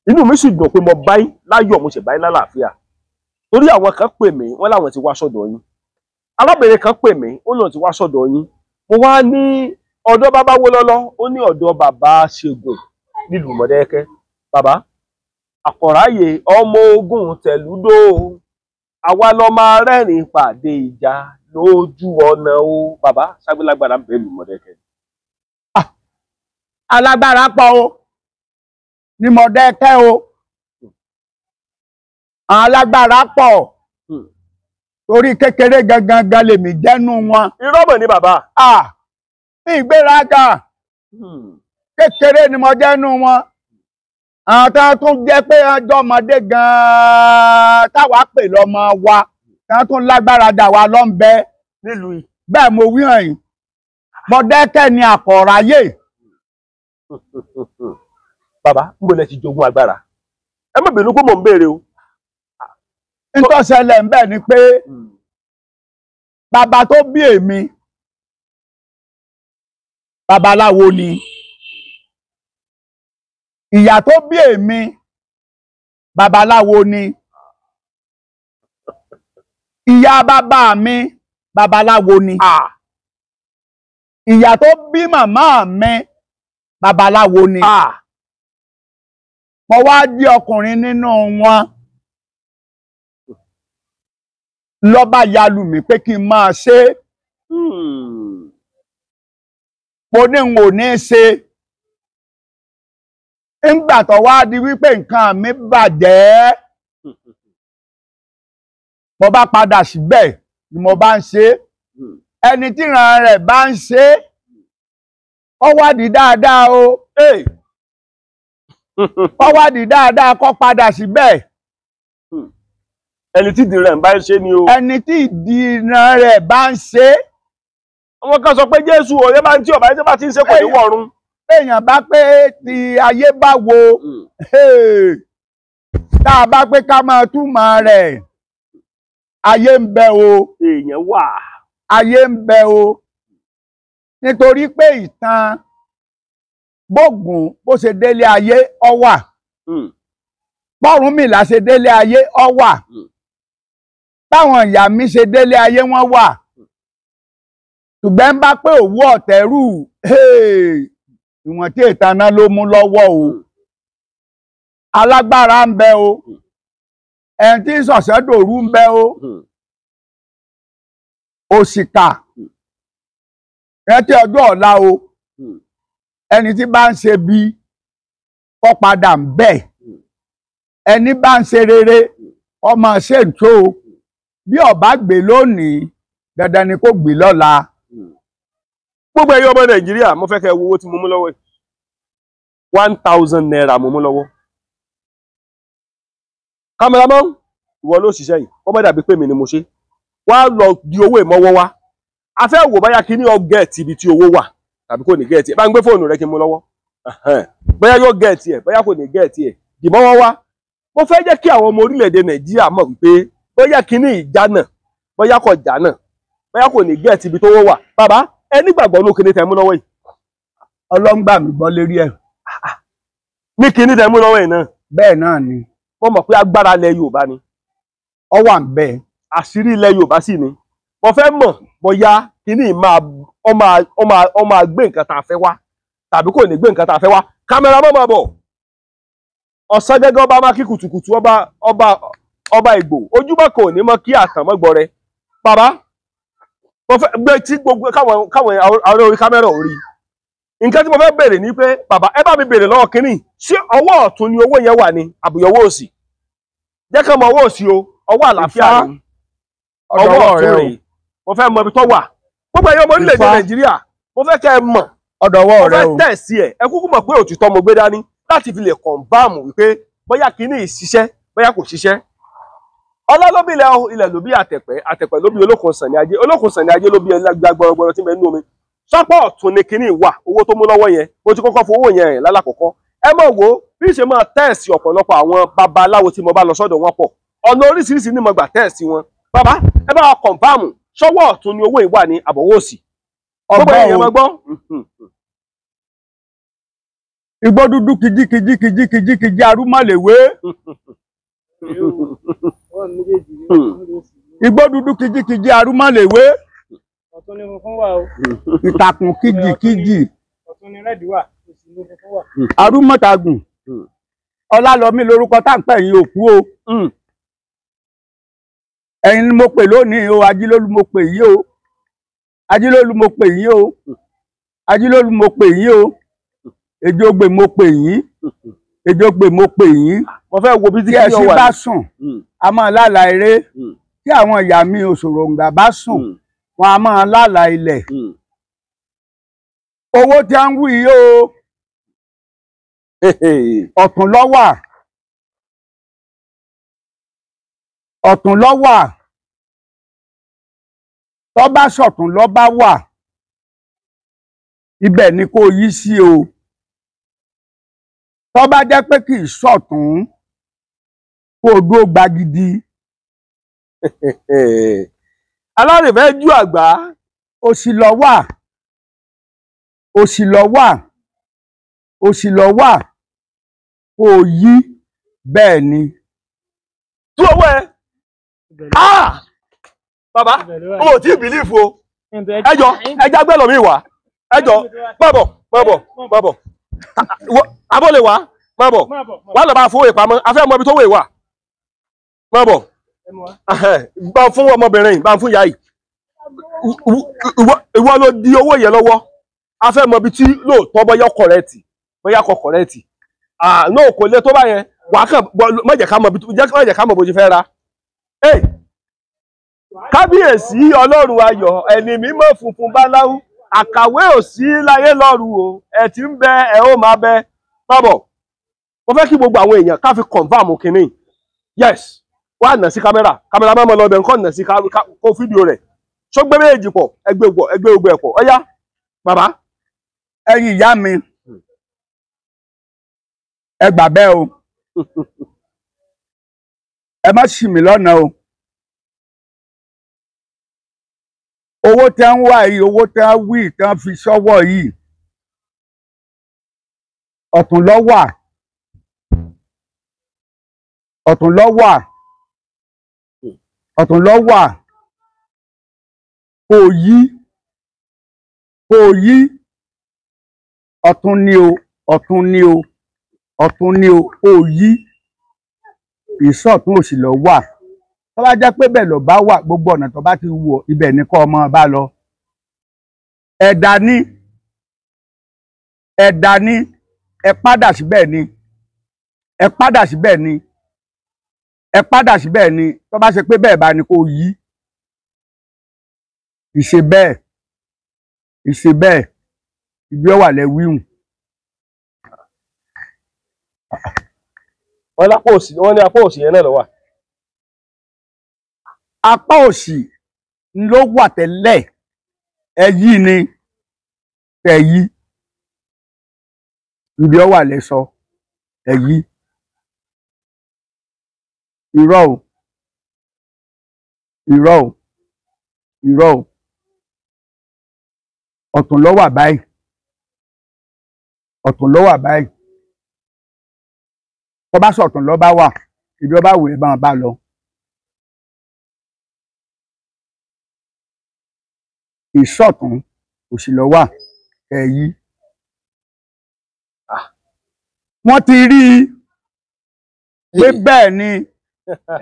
Inú mi sì dùn pé mo bá yín láyọ̀, mo sì bá yín lálàáfíà. Torí àwọn kan pè mí, wọ́n láwọn ti wá sọ́dọ̀ yín. Arábìnrin kan pè mí, ó lóun ti wá sọ́dọ̀ yín. Mo wá ní ọ̀dọ̀ bàbá wo lọ́lọ́, ó ní ọ̀dọ̀ bàbá Ṣẹ́gun nílùú Mọ̀dákẹ́kẹ́. Bàbá, àkọ̀ráyè ọmọ ogun tẹ̀lúdó, àwa lọ máa rẹ́rìn pàdé ìjà lójú ọ̀nà o. Bàbá, ságbélágbára ń bẹ ìlú Mọ̀dákẹ́kẹ́. Alágbára pọ̀ o ní Mọ̀dákẹ́kẹ́ o. Alágbára pọ̀ torí kékeré gangan gan lèmi jẹ́nu wọn. Irọ́ mọ̀ ní bàbá. Ní ìgbéraga kékeré ni mo jẹ́nu wọn. Àwọn tó tún jẹ́ pé ọjọ́ ọmọdé gan-an táwa pè lọ́mọ wa tó tún lágbára dà wá lọ́nbẹ nílùú yìí. Bẹ́ẹ̀ mo wí hàn yín, Mọ̀dákẹ́kẹ́ ni àkọ̀ráyè. Bàbá, ń bo lẹ ti jogún agbára? Ẹ má bínú pé mò ń béèrè o. Ntọ́sẹ̀lẹ̀ ń bẹ̀ ni pé bàbá tó bí èmi babaláwo ni, ìyá tó bí èmi babaláwo ni, ìyá bàbá mi babaláwo ni, ìyá tó bí màmá mi babaláwo ni. Mo wá di ọkùnrin nínú wọn lọ́ba yalù mí pé kí n máa ṣe. Mo ní n ò ní ṣe. Ńgbà tó wá di wípé nǹkan mi bàjẹ́, mo bá padà síbẹ̀ ni mo bá ń ṣe. Ẹni tí ìran rẹ̀ bá ń ṣe, ó wádìí dáadáa o. Ó wádìí dáadáa kó padà síbẹ̀. Ẹni tí ìdí rẹ̀ bá ń ṣe ni o. Ẹni tí ìdí rẹ̀ bá ń ṣe. Àwọn kan sọ pé Jésù ọ̀rẹ́ bá ń tí ọ̀bá ẹni bá ti ń ṣe kò ní wọ̀run. Èèyàn bá pé ti ayé bá wo, tá a bá pé ká máa túmọ̀ rẹ̀, ayé ń bẹ o. Èèyàn wà. Ayé ń bẹ o. Nítorí pé ìtàn Bógún bó ṣe délé ayé ó wà. Bọ́rúnmìlà ṣe délé ayé ó wà. Táwọn ìyá mi ṣe délé ayé wọ́n wà. Ṣùgbọ́n ń bá pé òwú ọ̀tẹ̀rù, ìwọ̀n tí ìtaná ló mú lọ́wọ́ o. Alágbára ń bẹ o. Ẹni tí ń ṣọ̀ṣẹ́ dòru ń bẹ o. Òṣìkà rántí ọjọ́ ọ̀la o. Ẹni tí bá ń ṣe bí kó padà ń bẹ̀. Ẹni bá ń ṣe rere ọmọ ṣe ń tó o. Bí ọba gbé lónìí, dandan ni kó gbé lọ́la. Gbogbo ẹ̀yin ọmọ Nàìjíríà, mo fẹ́ kẹ́ wo owó tí mo mú lọ́wọ́ yìí. 1000 naira mo mú lọ́wọ́. Kámẹ́rámán, ìwọ ló ṣiṣẹ́ yìí, wọ́n bá dàbí pé mi ni mo ṣe. Wá lọ di owó ìmọ́wọ́ wá. A fẹ́ wò báyà kí ní ọ gẹ̀ẹ́tì ibi tí owó wà tàbí kò ní gẹ̀ẹ́tì ẹ̀. Bá ń gbé fóònù rẹ kí n mú lọ́wọ́. Bóyá yóò gẹ̀ẹ́tì ẹ̀, bóyá kò ní gẹ̀ẹ́tì ẹ̀. Dìmọ́wọ́ wá. Mo fẹ́ jẹ́ kí àwọn ọmọ orílẹ̀-èdè Nàìjíríà mọ̀ wípé bóyá kíní ìjà náà, bóyá kò já náà, bóyá kò ní gẹ̀ẹ́tì ibi tó wọ́ wà. Bàbá, ẹ nígbàgbọ́ ló kíní tẹ́ mú lọ́wọ́ yìí. Ọlọ́ngbà mi gbọ́ lérí ẹ̀. Ní kíní tẹ́ mú lọ́wọ́ yìí náà. Bẹ́ẹ̀ náà ni. Mo mọ̀ pé agbára ilẹ̀ Yorùbá ni. Ó wà ń bẹ. Àṣírí ilẹ̀ Yorùbá sì ni. Mo fẹ́ mọ̀ bóyá kíní máa ó máa gbé nǹkan tá a fẹ́ wá tàbí kò ní gbé nǹkan tá a fẹ́ wá. Kámẹ́rámán máa bọ̀. Ọ̀sán gẹ́gẹ́ ọba máa kí kùtùkùtù ọba Ìgbò. Ojúmọ́ kò ní mọ́ kí àtànmọ́gbọ́ rẹ. Bàbá, Mo fẹ́ gbé tí gbogbo káwọn káwọn ará orí kámẹ́rà ò rí. Nǹkan tí mo fẹ́ béèrè ni pé bàbá, ẹ bá mi béèrè lọ́wọ́ kínní, ṣé ọwọ́ ọ̀tún ni owó yẹn wà ní àbúyọwọ́ òsì? Jẹ́ ká mọ ọwọ́ òsì o, ọwọ́ àlàáfíà Ifá, ni ọwọ́ ọ̀dọ̀wọ́ ọ̀tún rẹ o. rèé. Mo fẹ́ mọ ibi tó wà. Gbogbo ẹ̀yin ọmọ orílẹ̀-èdè Ifá. Nàìjíríà, mo fẹ́ kẹ́ ẹ mọ̀, Ọ̀dọ̀wọ́ mo rẹ fẹ́ o. tẹ̀sí ẹ̀. Ẹ kúkú mọ̀ pé òtítọ́ mo gbé dání láti fi lè kọ̀ǹbáàmù wípé bóyá kínní yìí ṣiṣẹ́, bóyá kò ṣiṣẹ́. Ọlá ló bí ilẹ̀ o, ilẹ̀ ló bí àtẹ̀pẹ́, àtẹ̀pẹ́ ló bí olókun sàn ní ajé, olókun sàn ní ajé ló bí ẹlẹ́gbẹ́ gbọrọgbọrọ tí ń bẹ nínú omi. Sọ́pọ̀ ọ̀tún ni kínní wà, owó tó mú lọ́wọ́ yẹn, mo ti kọ́kọ́ fowó yẹn rìn lálàkọ́kọ́. Ẹ mọ̀ wo bí ṣe máa tẹ̀sí ọ̀pọ̀lọpọ̀ àwọn babaláwo tí mo bá lọ sọ́dọ̀ wọn pọ̀. Ọ̀nà oríṣiríṣi ni mo gbà tẹ̀sí wọn. Bàbá, ẹ bá wa kọ̀ǹfàmù, sọ́wọ́ ọ̀tún ni owó yìí wà ní àbọ̀wọ́ òsì? Gbogbo Ọgbọ́n èèyàn o. máa gbọ́. Igbó dúdú kìjì kìjì kìjì kìjì kìjì arúmọ̀lẹ̀wé. Ọwọ́ méjèèjì ní ọ̀tún ló sì ní. Igbó dúdú kìjì kìjì arúmọ̀lẹ̀wé. Ọ̀tún ní funfun wà o. Ìtàkùn kìjì kìjì Ọ̀tún ní rẹ́ẹ̀dì wà, òsì ní funfun wà. arúmọ̀tàgùn. Ọlálọ́mí lorúkọ tá à ń pè yín òkú o. Ẹ̀yin ni mo pè lónìí o, Ajílólú mo pè yín o. Ajílólú mo pè yín o. Ajílólú mo pè yín o. Èjògbè mo pè yín. Èjògbè mo pè yín. Mo fẹ́ wo bí tí Tí kí ẹṣin wà bá ní. sùn, a máa lálàá eré. Tí àwọn ìyá mi òṣòròǹgà bá sùn, wọn a máa lálàá ilẹ̀. Owó tí a ń wí yìí o, ọ̀tún ló wà. Ọ̀tún ló wà. Tó bá sọ̀tún ló bá wà. Ibẹ̀ ni kó yí sí o. Tó bá jẹ́ pé kì í sọ̀tún, kó o dúró gbagidi. Alárèfẹ́ ju àgbá. Òsì ló wà. Òsì ló wà. Òsì ló wà. Kó o yí bẹ́ẹ̀ ni. Tú owó ẹ. Ah! Bàbá, Ibẹ̀ ló wà. o ò tí ì bìlífù o. Ibẹ̀- Ẹ jọ, ẹ já gbẹ́ lọ́mí wá. Ẹ jọ, má bọ̀, má bọ̀, má bọ̀. Abọ́ lè wá, má bọ̀. Má bọ̀, má Wá lọ bá fowó ìpamọ́, a fẹ́ mọ ibi tó wò wà. Má bọ̀. ẹ mú wa. Bá fún ọmọbìnrin, bá fún ìyá yìí. Ìwọ ló di owó yẹn lọ́wọ́. A fẹ́ mọ ibi tí lóòótọ́ bóyá kọ̀rẹ́ẹ̀tì, bóyá kọ kọ̀rẹ́ẹ̀tì. Ah, náà kò lè tó bá yẹn. Wà á kàn má jẹ́ ká mọ ibi tó, má jẹ́ ká mọ bó ṣe fẹ́ ra. Hey! Kábíyèsí Ọlọ́run ayọ̀, ẹni mímọ́ funfun báláwú, àkàwé ò sí láyé lọ́run o, ẹ ti ń bẹ, ẹ ó máa bẹ. Má bọ̀. Mo fẹ́ kí gbogbo àwọn èèyàn ká fi confirm kínní. Yes, wá nà sí kámẹ́rà, kámẹ́rà má mọ lọ bẹ̀ nǹkan nà sí kó fídíò rẹ̀. Ṣó gbé méjèèjì pọ̀, ẹgbẹ́ gbọ̀, ẹgbẹ́ gbogbo ẹ̀ pọ̀. Ọ̀yá, bàbá. Ẹ̀yin ìyá mi, ẹ gbà bẹ́ẹ̀ o. Ẹ má ṣì mí lọ́nà o. Owó tẹ́ ń wá yìí, owó tẹ́ ń wí, tẹ́ ń fi sọ́wọ́ yìí, ọ̀tún ló wà. Ọ̀tún ló wà. Ọ̀tún ló wà. Kó o yí. Kó o yí. Ọ̀tún ni o, ọ̀tún ni o, ọ̀tún ni o, kó o yí. Ìsọ̀tún òsì ló wà. Tó bá jẹ́ pé bẹ́ẹ̀ ló bá wà, gbogbo ọ̀nà tó bá ti wù ọ́, ibẹ̀ ni kó ọmọ bá lọ. Ẹ̀dà ni, ẹ̀dà ni, ẹ padà síbẹ̀ ni, ẹ padà síbẹ̀ ni, ẹ padà síbẹ̀ ni. Tó bá ṣe pé bẹ́ẹ̀ bá ni kó yí. Ìṣe bẹ́ẹ̀, ìṣe bẹ́ẹ̀, ibi ó wà lẹ wíhùn. Wọ́n lápò òsì, wọ́n ní apá òsì yẹn náà ló wà. Apá òsì ló wà tẹ́lẹ̀, ẹ yí ni, tẹ yí. Ibi ó wà lẹ sọ, ẹ yí. Irọ́ o, irọ́ o, irọ́ o. Ọ̀tún ló wà báyìí. Ọ̀tún ló wà báyìí. Tó bá sọ̀tún ló bá wà, ibi ó bá wù ẹ́ máa bá lọ. Ìsọ̀tún òsì ló wà, ẹ yí. Wọ́n ti rí i pé bẹ́ẹ̀ ni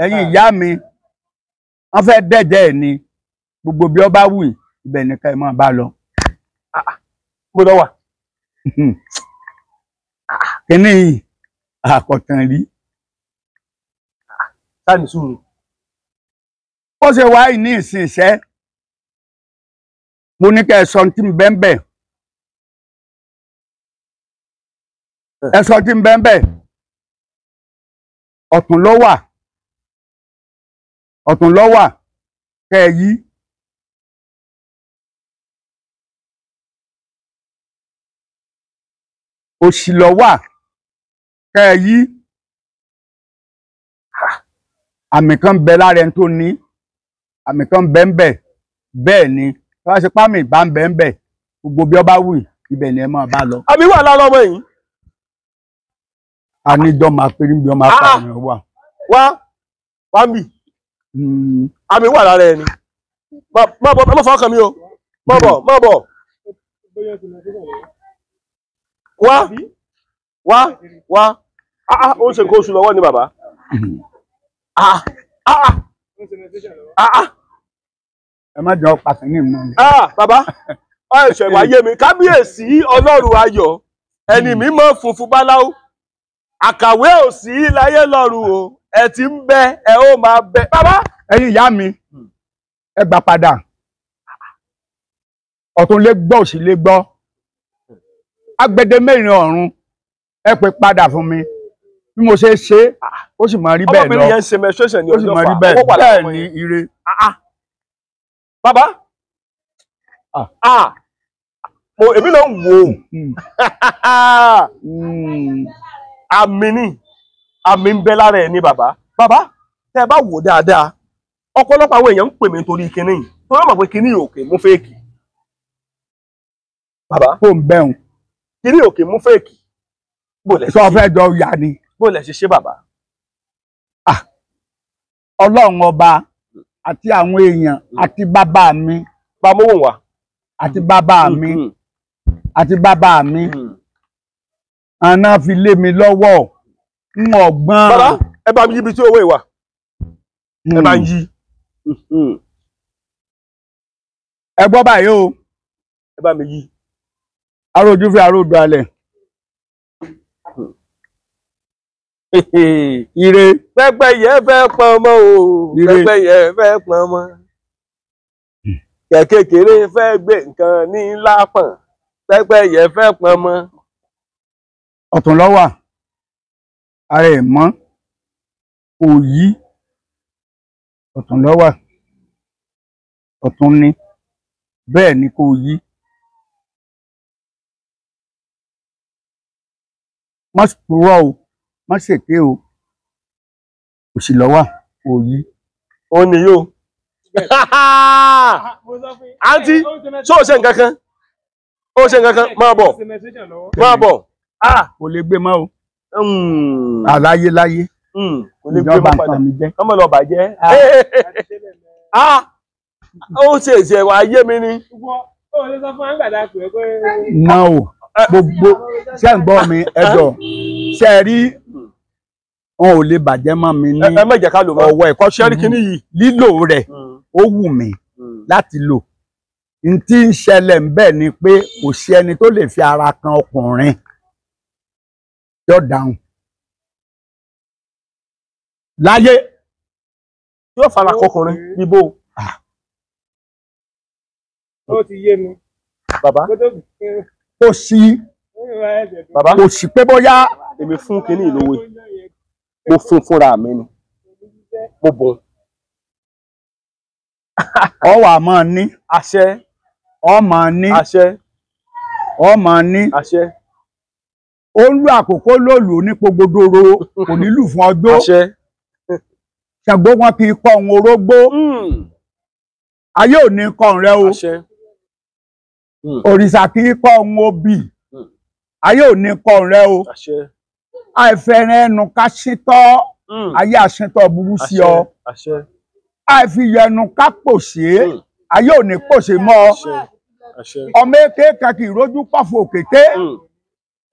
ẹ̀yin ìyá mi, wọ́n fẹ́ dẹ̀jẹ̀ ẹ̀ ni, gbogbo bí ó bá wù yín, Ibẹ̀ ni ká ẹ máa bá lọ. Mo lọ wà. Kíní yìí àkọ̀tàn rí. Sáà ní sùúrù. Ó ṣe wáyé ní ìsinsẹ́, mo ní kẹ́ ẹ sọ tí ń bẹ́ ń bẹ̀. Ẹ sọ tí ń bẹ́ ń bẹ̀. Ọ̀tún ló wà. Ọ̀tún ló wà. Kẹ́ ẹ yí. Òsì ló wà. Kẹ́ ẹ yí. Àmì kan bẹ lára ẹni tó ní. Àmì kan bẹ ń bẹ̀. Bẹ́ẹ̀ ni. Tí wọ́n ṣe pámì bá ń bẹ ń bẹ̀. Gbogbo bí ọba wù ibẹ̀ ni ẹ máa bá lọ. Àmì wà lára ọmọ yìí. A ní jọ́ máa pé níbi ọmọ apá rẹ̀ wà. Wá wá ń bì. Àmì wà lára ẹni. Má bọ̀, má fọwọ́ kàn mí o. Má bọ̀, má bọ̀. Wá wá wá. Ó ń ṣe nǹkan oṣù lọ́wọ́ ni bàbá. Ẹ má jọ pàṣẹ ní ìmọ̀ mi. Bàbá, ẹ̀ṣẹ̀ wá yé mi. Kábíyèsí Ọlọ́run ayọ̀, ẹni mímọ́ funfun báláú. Àkàwé ò sí láyé lọ́run o, ẹ ti ń bẹ, ẹ ó máa bẹ. Bàbá. Ẹ̀yin ìyá mi, ẹ gbà padà. Ọ̀tún lè gbọ́, òsì lè gbọ́. Agbede mẹ́rin ọ̀run, ẹ pè padà fún mi. Bí mo ṣe ṣe, ó sì máa rí bẹ́ẹ̀ lọ. Ọmọbìnrin yẹn ń ṣe menstruation ní ọjọ́ fà. Bẹ́ẹ̀ ni ire. Bàbá. Mo èmi náà ń wò ó. Àmì ni, àmì ń bẹ lára ẹ̀ ní bàbá. Bàbá, tẹ́ ẹ bá wò dáadáa, ọ̀pọ̀lọpọ̀ àwọn èèyàn ń pè mí nítorí kinní yìí. Torí wọ́n mọ̀ pé kinní òkè mú fèèkì. Bàbá. Kó ń bẹ̀rùn. Kinní òkè mú fèèkì. Sọ fẹ́ jọ yà ni. Bó lẹ ṣe ṣe bàbá? Ọlọ́run ọba àti àwọn èèyàn àti bàbá mi. Bàmówò wá. Àti bàbá mi. Àti bàbá mi. Àná fi lé mi lọ́wọ́. N ọ̀gbọ́n. Bàbá, ẹ bá mi yí ibi tí owó ìwà. Ẹ bá ń yí. Ẹ gbọ́ báyìí o. Ẹ bá mi yí. Arójú fi arójú alẹ̀. Ire. Pẹ́pẹ́yẹ fẹ́ pọn mọ́ o. Pẹ́pẹ́yẹ fẹ́ pọn mọ́. Kẹ̀kékeré fẹ́ gbé nǹkan ní ńlá pọ̀n. Pẹ́pẹ́yẹ fẹ́ pọn mọ́. Ọ̀tún ló wà. Ara ẹ̀ mọ́. Kò yí. Ọ̀tún ló wà. Ọ̀tún ni. Bẹ́ẹ̀ ni kò yí. Má purọ́ o. Má ṣèké o. Òsì ló wà. Kò yí. Ó ní yóò. Àǹtí, ṣó o ṣe nǹkan kan? Ó ṣe nǹkan kan? Máa bọ̀. Máa bọ̀. Kò lè gbé mọ́ o. Àláyé láyé. Kò lè gbé mọ́ padà. Ọmọ lọ bàjẹ́. Ó ṣe ìṣẹ̀wà ayé mi ni. Náà o, gbogbo ṣé ń gbọ́ mi ẹjọ́ ṣe rí wọn ò lè bàjẹ́ mọ́ mi ní ọwọ́ ẹ̀kọ́ ṣẹ́rí kínní yìí. Lílò rẹ̀ ó wù mí láti lò. N tí ń ṣẹlẹ̀ ń bẹ̀ ni pé kò sí ẹni tó lè fi ara kan ọkùnrin yóò dáhùn. Láyé. Yóò fara kọkùnrin níbo. Ó ti yé mi. Bàbá. Kò sí. Bàbá. Kò sí pé bóyá. Èmi fún kínní ìlówó yìí. Mo fún fúnra mi ni. Mo bùn. Ọ wà máa ní. Àṣẹ. Ọ máa ní. Àṣẹ. Ọ máa ní. Àṣẹ. Ó ń lu àkókò lòlù onípogodoro kò ní lù fún ọjọ́. Àṣẹ. Ṣàngó wọn kì í kọ ohun orógbó. Ayé ò ní kọ rẹ o. Àṣẹ. Òrìṣà kì í kọ ohun obì. Ayé ò ní kọ rẹ o. Àṣẹ. Àìfẹ́ràn ẹnu ká ṣítọ́. Ayé àṣetọ́ burú sí ọ. Àṣẹ. Àìfiyẹnu ká pòṣé. Ayé ò ní pòṣé mọ́ ọ. Àṣẹ. Ọmọ èké kan kì í rójú pọ̀fọ̀ òkété.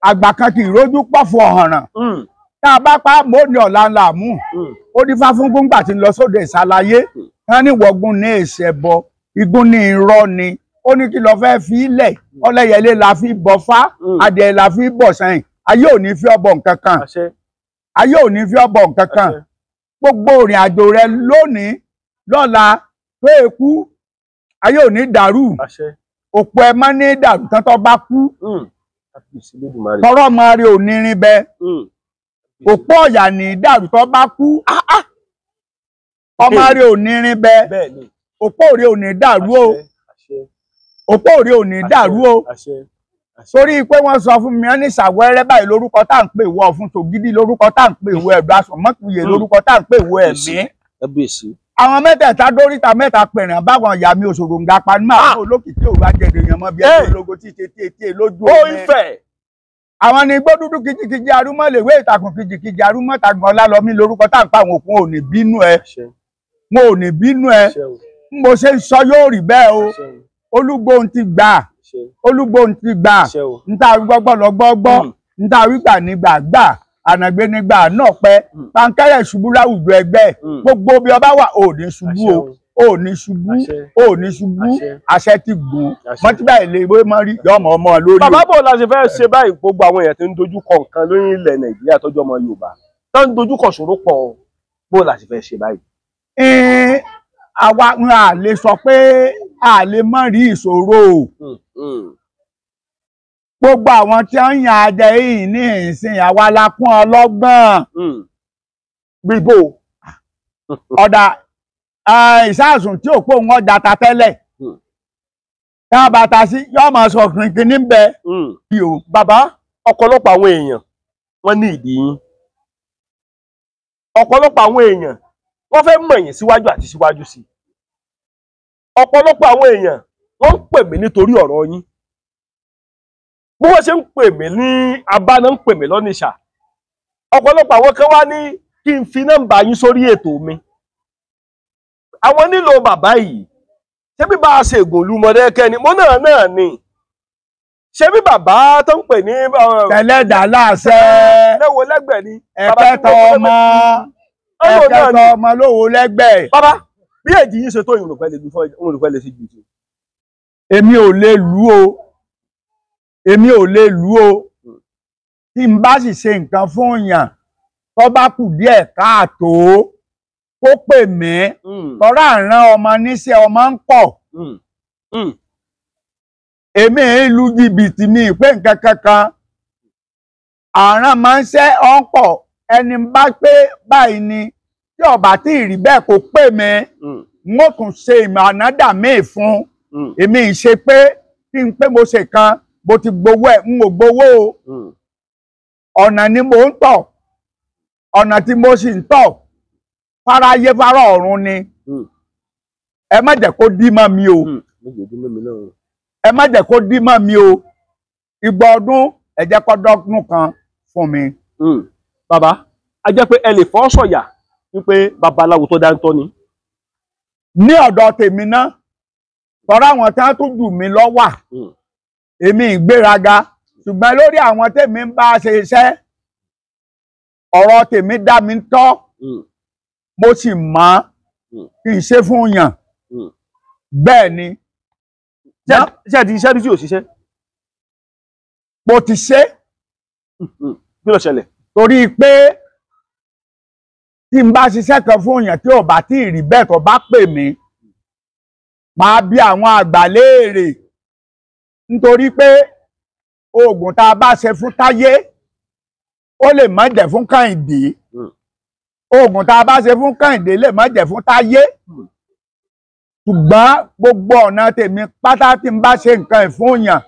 Àgbà kan kì í rójú pọ̀fọ̀ ọ̀hànràn. Tá a bá pa mọ́ ní ọ̀la ńlá mú. Ó dífá fún gbóngbà tí ń lọ sóde ìsàlàyé. Wọ́n ní wọ̀gùn ní èsì ẹ̀bọ. Igun ní irọ́ ni. Ó ní kí lọ fẹ́ fi ilẹ̀ ọlẹ́yẹlé la fi bọ̀ fá, adìẹ la fi bọ̀ sẹ́yìn. Ayé ò ní fi ọbọ̀ nǹkan kan, ayé ò ní fi ọbọ̀ nǹkan kan. Gbogbo ìrìn àjò rẹ lónìí lọ́la tó ekú, ayé ò ní dàrú. Òpó ẹ má ní dàrú tán tó bá kú. Tọrọ ọmọ rẹ ò ní rin bẹ. Òpó ọ̀yà ní dàrú tó bá kú. Ọmọ rẹ ò ní rin bẹ. Òpó rẹ ò ní dàrú o. Òpó rẹ ò ní dàrú o. Torí pé wọ́n sọ fún mi, wọ́n ní Ṣàwẹ́rẹ́ báyìí lórúkọ tá à ń pè wọ fún Tògídí, lórúkọ tá à ń pè wọ ẹ̀dùn aṣọ̀mọ́kùyè, lórúkọ tá à ń pè wọ ẹ̀mí. Àwọn mẹ́tẹ̀ẹ̀ta dóríta mẹ́ta pẹ̀rẹ̀ báwọn ìyá mi òṣòro ń gapa ní àwọn olókìkí òru ajẹ̀dẹ̀ èèyàn mọ́ bí ẹni ológo tí ṣe tí etí lójú omi. Àwọn ni igbó dúdú kìjikìji arúmọ́ lèwe ìtàkùn kìjikìji arúmọ́ tàgbọ̀n ọlálọ́mí lórúkọ tá à ń pa àwọn òkun. Ò ní bínú ẹ, wọn ò ní bínú ẹ. Mo ṣe ń sọ yóò rí bẹ́ẹ̀ o. Olúgbóhùn ti gbà, Olúgbóhùn ti gbà. Níta gbọ́gbọ́ lọ gbọ́gbọ́, níta wígbà nígbà gbà, ànàgbé nígbà náà pẹ́. Pankẹ́rẹ́ ṣubú láwùjọ ẹgbẹ́. Gbogbo bí ọba wà ò ní ṣubú o, ò ní ṣubú, ò ní ṣubú. Àṣẹ ti gùn mọ́tíbà ilé ìwé mọ́ rí yọmọ ọmọ lórí. Bàbá, bò la ṣe fẹ́ ṣe báyìí? Gbogbo àwọn èèyàn tó ń dojú kọ nǹkan lórí ilẹ̀ Nàìjíríà tọ́jú ọmọ Yorùbá tó ń dojú kọ ṣòro pọ̀, bò la ṣe fẹ́ ṣe báyìí? Àwa a lè sọ pé a lè má rí ìṣòro o. Gbogbo àwọn tí wọ́n ń yan ajẹ yìí ní ìsìn, àwa la kún ọlọ́gbọ́n. Bíbó ọ̀dà ìsáàsùn tí ò pé òun ọjà ta tẹ́lẹ̀ tá a bá ta sí yóò máa sọ kìnkìn níbẹ̀. Bàbá, ọ̀pọ̀lọpọ̀ àwọn èèyàn wọ́n ní ìdí yín, ọ̀pọ̀lọpọ̀ àwọn èèyàn wọ́n fẹ́ mọ̀ yín síwájú àti síwájú sí i. Ọ̀pọ̀lọpọ̀ àwọn èèyàn wọ́n ń pè mí nítorí ọ̀rọ̀ yín. Bí wọ́n ṣe ń pè mí ní abáná ń pè mí lọ́nìṣà. Ọ̀pọ̀lọpọ̀ àwọn kan wá ní kí n fi nọ́mbà yín sórí ètò mi. Àwọn nílò bàbá yìí. Ṣé bí bá a ṣe ègùn ìlú Mọdákẹ́kẹ́ ni? Mo náà ni. Ṣé bí bàbá tó ń pè ní tẹ̀lẹ́dà láṣẹ lẹ́wọ̀ lẹ́gbẹ̀ẹ́ ni? Ẹ̀kẹ́tọ̀ ọmọ, ẹ̀kẹ́tọ̀ ọmọ lówó lẹ́gbẹ̀ẹ́. Bàbá, bí èjì yín ṣe tó ìrùpẹ́ lè lu fọ́ ìrùpẹ́ lè ṣe jù jù. Èmi ò lè lù o, èmi ò lè lù o. Tí n bá sì ṣe nǹkan fún yàn tó bá kù díẹ̀ káàtó, kó pè mí. Tọ́ra àrán ọmọ níṣẹ́ ọmọ ń pọ̀. Èmi ń lu jìbìtì mi pé nǹkan kankan àrán máa ń ṣẹ́ ọ̀ ń pọ̀. Ẹni bá pé báyìí ni tí ọba tí ì rí bẹ́ẹ̀ kó pè mí, n ó tún ṣe ìmọ̀ ànádà míì fún. Èmi ń ṣe pé kí n pé mo ṣe kan mo ti gbowó ẹ̀, n ò gbowó o. Ọ̀nà ni mo ń tọ̀, ọ̀nà tí mo sì ń tọ̀ fáráyé fárá ọ̀run ni. Ẹ má jẹ́ kó dí mọ́ mi o, ẹ má jẹ́ kó dí mọ́ mi o. Igba ọdún ẹ jẹ́ kó dọ́dún kan fún mi. Bàbá, a jẹ́ pé ẹ lè fọ́ sọ̀yà wípé babaláwo tó dáńtọ́ ni. Ní ọ̀dọ̀ tèmi náà, tọ́ra àwọn tí wọ́n tún jù mí lọ wà, èmi ìgbéraga, ṣùgbọ́n lórí àwọn tèmi ń bá ṣe iṣẹ́, ọ̀rọ̀ tèmi dá mi tọ́, mo sì mọ̀ kí n ṣe fún yàn. Bẹ́ẹ̀ ni. Ṣé ẹ ti ṣiṣẹ́ rí tí ò ṣiṣẹ́? Mo ti ṣe. Kí ló ṣẹlẹ̀? Torí pé tí n bá ṣiṣẹ́ kan fún èèyàn tí ò bá tí ì rí bẹ́ẹ̀ tó bá pè mí, màá bi àwọn àgbà léèrè. Nítorí pé oògùn tá a bá ṣe fún Táyé ó lè má jẹ́ fún Kẹ́hìndé, oògùn tá a bá ṣe fún Kẹ́hìndé lè má jẹ́ fún Táyé. Ṣùgbọ́n gbogbo ọ̀nà tèmi pátá tí n bá ṣe nǹkan ìfún èèyàn,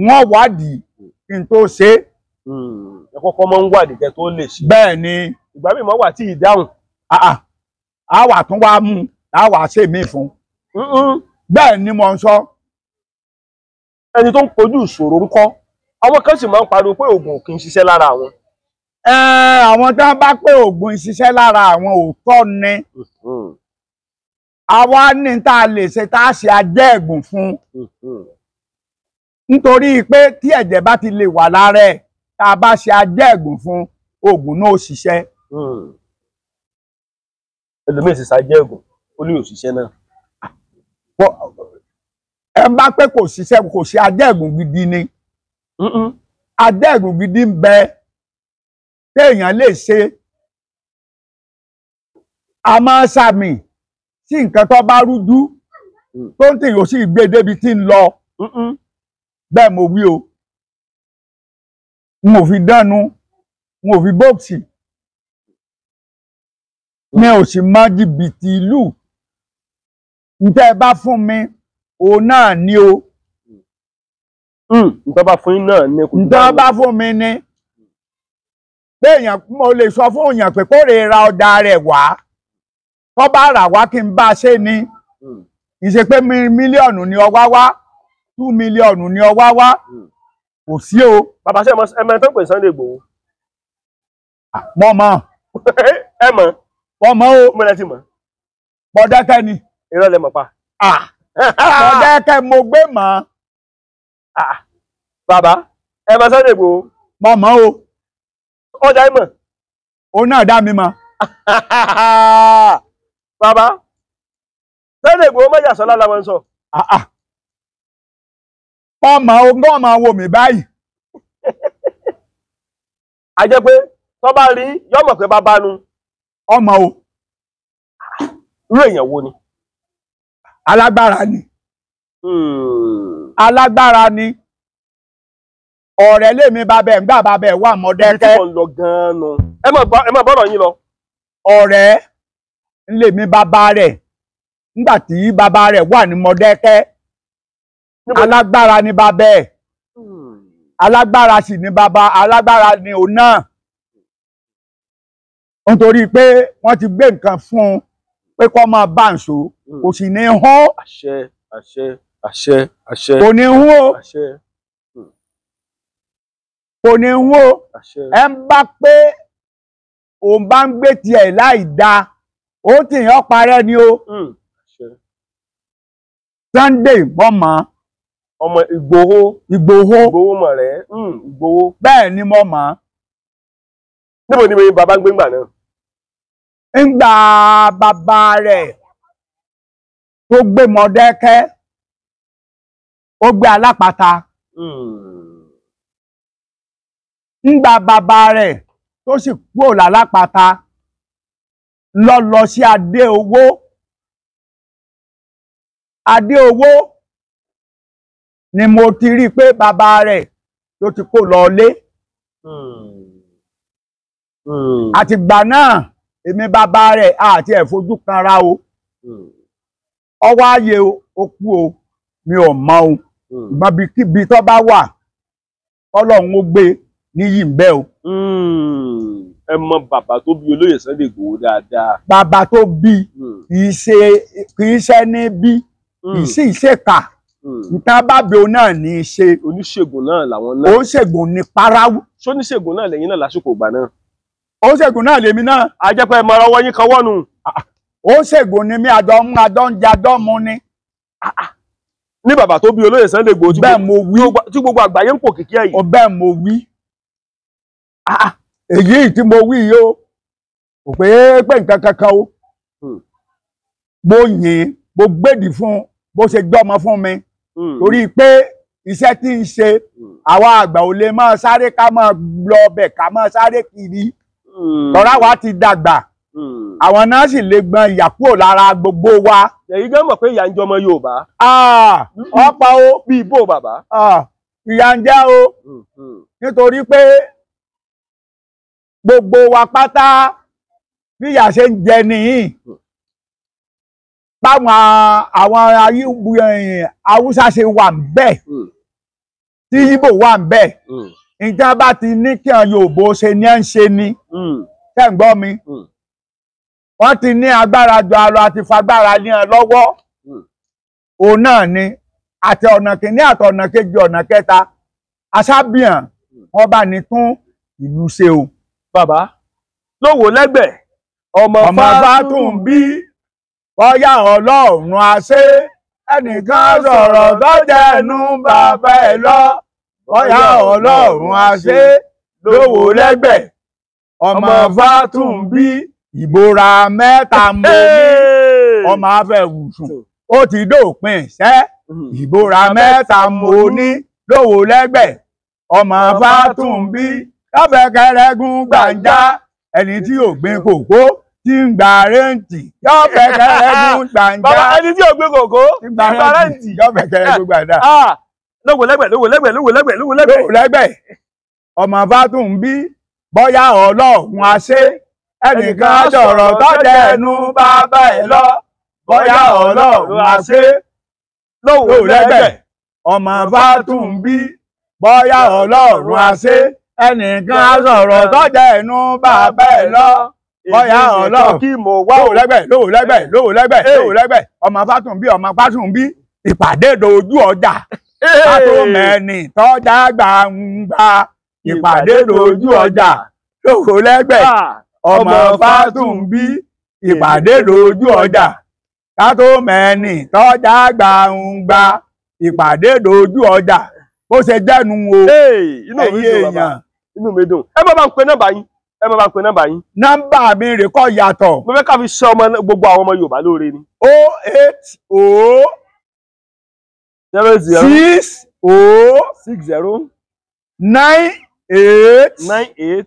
wọ́n wádìí kí n tó ṣe é. Ẹ kọ́kọ́ máa ń wádìí kẹ́ tó lè ṣe. Bẹ́ẹ̀ ni. Ìgbà míì máa wà tí ìdáhùn. A wà tún wá mú, a wà ṣe mí fún. Bẹ́ẹ̀ ni mo ń sọ. Ẹni tó ń kojú ìṣòro ń kọ́, àwọn kan sì máa ń pariwo pé oògùn kì í ṣiṣẹ́ lára àwọn. Àwọn tí wọ́n bá pé oògùn ń ṣiṣẹ́ lára àwọn, òótọ́ ni. Àwa ní tá a lè ṣe tá a ṣe ajẹ́ẹ̀gùn fún. Nítorí pé tí ẹ̀jẹ̀ bá ti lè wà lára ẹ̀, tá a bá ṣe ajẹ́ẹ̀gùn fún, oògùn náà ó ṣiṣẹ́. Ẹlòmíì sì ṣàjẹ́ẹ̀gùn, ó ní òṣìṣẹ́ náà. Ẹ bá pé kò ṣiṣẹ́ kò ṣe adẹ́gùn gidi ni. Adẹ́gùn gidi ń bẹ téèyàn lè ṣe. A máa ṣàmì sí nǹkan tó bá rújú tó ń tìyàn sí gbé débi tí ń lọ. Bẹ́ẹ̀ mo wí o. N ò fi dánu, n ò fi bọ́ọ̀sì, mi ò sì mọ jìbìtì ìlú. Ntẹ́ ẹ bá fún mi, òun náà ni o. Ntọ́ bá fún yín náà ni kò Ntọ́ bá fún mi ni. Béèyàn mo lè sọ fún èèyàn pé kó lè ra ọjà rẹ̀ wá. Tó bá rà wá kí n bá a ṣe ni. Ìṣe pé mílíọ̀nù ni ọ wá wá, 2 mílíọ̀nù ni ọ wá wá. Kò sí o. Bàbá ṣe ẹ mọ tó ń pè Sunday Igboho? Mo mọ̀. Ẹ mọ̀. Mo mọ̀ o. Mo lẹ ti mọ̀. Mọ̀dákẹ́ ni. Irọ́ lẹ mọ̀ pa. Mọ̀dákẹ́ mo gbé mọ̀. Bàbá ẹ mọ̀ Sunday Igboho? Mo mọ̀ o. Ọjà ẹ mọ̀. Òun náà dá mi mọ̀. Bàbá Sunday Igboho mọ̀jà sọ́lá la máa ń sọ. Mo mọ̀ o, gbọ́n máa wo mi báyìí. A jẹ́ pé tó bá rí yọ́ mọ̀ pé bàbá nu. Ọmọ o. Irú èèyàn wo ni? Alágbára ni. Alágbára ni. Ọ̀rẹ́ lèmi bàbá ẹ̀ ń gbà bàbá ẹ̀ wà Mọ̀dákẹ́kẹ́. Ibi tí mo ń lọ gan-an nu. Ẹ má bọ́rọ̀ yín lọ. Ọ̀rẹ́ lèmi bàbá rẹ̀ nígbà tí bàbá rẹ̀ wà ní Mọ̀dákẹ́kẹ́. Alágbára ni bàbá ẹ̀. Alágbára sì ni bàbá, alágbára ni òun náà. Nítorí pé wọ́n ti gbé nǹkan fún un pé kó máa bá ń so, kò sì ní hún. Àṣẹ, àṣẹ, àṣẹ, àṣẹ. Kò ní hún o. Àṣẹ. Kò ní hún o. Àṣẹ. Ẹ ń bá pé òun bá ń gbé tiẹ̀ láì dáa, ó tì yàn parẹ́ ni o. Àṣẹ. Sunday mọ̀ mọ́. Ọmọ Ìgbòho. Ìgbòho. Ìgbòho mọ̀ rẹ̀. Ìgbòho. Bẹ́ẹ̀ ni mo mọ̀. Níbo ni bàbá ń gbé ńgbà náà? Ńgbà bàbá rẹ̀ tó gbé Mọ̀dákẹ́kẹ́, ó gbé Alápàtà. Ńgbà bàbá rẹ̀ tó sì kúrò lálápàtà lọ lọ sí Adéowó. Adéowó ni mo ti rí pé bàbá rẹ̀ tó ti kó lọ lé. Àtìgbà náà èmi bàbá rẹ̀ àti ẹ̀ fojú kanra o. Ọwọ́ ayé o kú o, mi ò mọ̀ o. Ìgbọ́n bí tó bá wà, Ọlọ́run ó gbé níyì ń bẹ o. Ẹ mọ bàbá tó bí olóyè Sunday Igboho dáadáa. Bàbá tó bí kì í ṣe ní bí, kì í sì ṣèkà. Nǹkan bá bí òun náà ní í ṣe. Oníṣègùn náà làwọn náà. Oníṣègùn ní paráwú. Ṣóníṣègùn náà lẹ́yìn náà lásìkò ìgbà náà? Oníṣègùn náà lèmi náà. A jẹ́ pé ẹ mọ ọwọ́ yín kan wọ́nu. Oníṣègùn ni mí, àjọ ń àjọ ń jẹ àjọ mu ni. Ní bàbá tó bí olóyè Sunday Igboho bẹ́ẹ̀ mo wí, tí gbogbo àgbáyé ń pò kìkì ẹ̀ yìí. Bẹ́ẹ̀ mo wí. Èyí tí mo wí yìí o, kò pé pé nǹkan kankan o. Mo yìn, mo gbèdì fún bó ṣe gbọ́mọ fún mi. Torí pé iṣẹ́ tí ń ṣe, àwa àgbà ò lè máa sáré ká máa lọ ọbẹ̀ ká máa sáré kiri. Tọ́ra wa ti dàgbà. Àwọn náà sì lè gbọn ìyà kúrò lára gbogbo wa. Èyí gan mọ̀ pé ìyà ń jẹ ọmọ Yorùbá. Ọ̀pọ̀ o. Bí ibo bàbá. Ìyà ń jẹ o. Nítorí pé gbogbo wa pátá bí ìyà ṣe ń jẹ nìyí. Báwọn àwọn Haúsá ṣe wà ń bẹ̀, tí Ìgbò wà ń bẹ̀, nǹkan bá ti ní kí àwọn Yorùbá ṣe ní ẹ̀ ń ṣe ni. Ṣé ń gbọ́ mi? Wọ́n ti ní agbára jọ alọ àti fagbára ní ẹ lọ́wọ́. Òun náà ni àti ọ̀nà kìíní àti ọ̀nà kejì ọ̀nà kẹta. Aṣábíàn wọ́n bá ní tún ìlú ṣe o. Bàbá lówó lẹ́gbẹ̀ẹ́ ọmọ Fátúnbí bóyá Ọlọ́run àṣẹ ẹnìkan sọ̀rọ̀ tọ́jẹ̀nu bàbá ẹ̀ lọ. Bóyá Ọlọ́run àṣẹ lówó lẹ́gbẹ̀ẹ́ ọmọ Fátúnbí ìbora mẹ́ta mo ní ọmọ afẹ́wùsùn ó ti dópin ìṣẹ́. Ìbora mẹ́ta mo ní lówó lẹ́gbẹ̀ ọmọ Fátúnbí yọ̀fẹ̀kẹ̀rẹ̀gùn gbàǹjà ẹni tí ò gbin kòkó tí ń gba rẹ́ǹtì yọ̀fẹ̀kẹ̀rẹ̀gùn gbàǹjà. Bàbá, ẹni tí ò gbin kòkó tí ń gba rẹ́ǹtì yọ̀fẹ̀kẹ̀rẹ̀gùn gbàǹjà. Lówó lẹ́gbẹ̀, lówó lẹ́gbẹ̀, lówó lẹ́gbẹ̀, lówó lẹ́gbẹ̀. Lówó lẹ́gbẹ̀ ọmọ Fátúnbí bóyá Ọlọ́run á ṣe ẹnìkan sọ̀rọ̀ tọ́jà ẹnu bàbá ẹ̀ lọ bóyá Ọlọ́run á ṣe. Lówó lẹ́gbẹ̀ ọmọ Fátúnbí bóyá Ọlọ́run á ṣe ẹnìkan sọ̀rọ̀ tọ́jà ẹnu bàbá ẹ̀ lọ bóyá Ọlọ́run. Kí mo wá lówó lẹ́gbẹ̀, lówó lẹ́gbẹ̀, lówó lẹ́gbẹ̀, lówó lẹ́gbẹ̀ ọmọ Fátúnbí, ọmọ Fátúnbí ìpàdé dojú ọjà kátó mẹ́ni tọ́jà gbangba ìpàdé dojú ọjà. Lówó lẹ́gbẹ̀ ọmọ Fátúnbí ìpàdé dojú ọjà kátó mẹ́ni tọ́jà gbangba ìpàdé dojú ọjà. Bó ṣe jẹ́nu o. Inú mi dùn bàbá, inú mi dùn. Ẹ má bá ń pe nọ́mbà yín, ẹ má bá ń pe nọ́mbà yín. Nọ́mbà mi rè kọ́ yàtọ̀. Mo fẹ́ ká fi ṣe ọmọ gbogbo àwọn ọmọ Yorùbá lóore ni. 080 00 60 60 98 98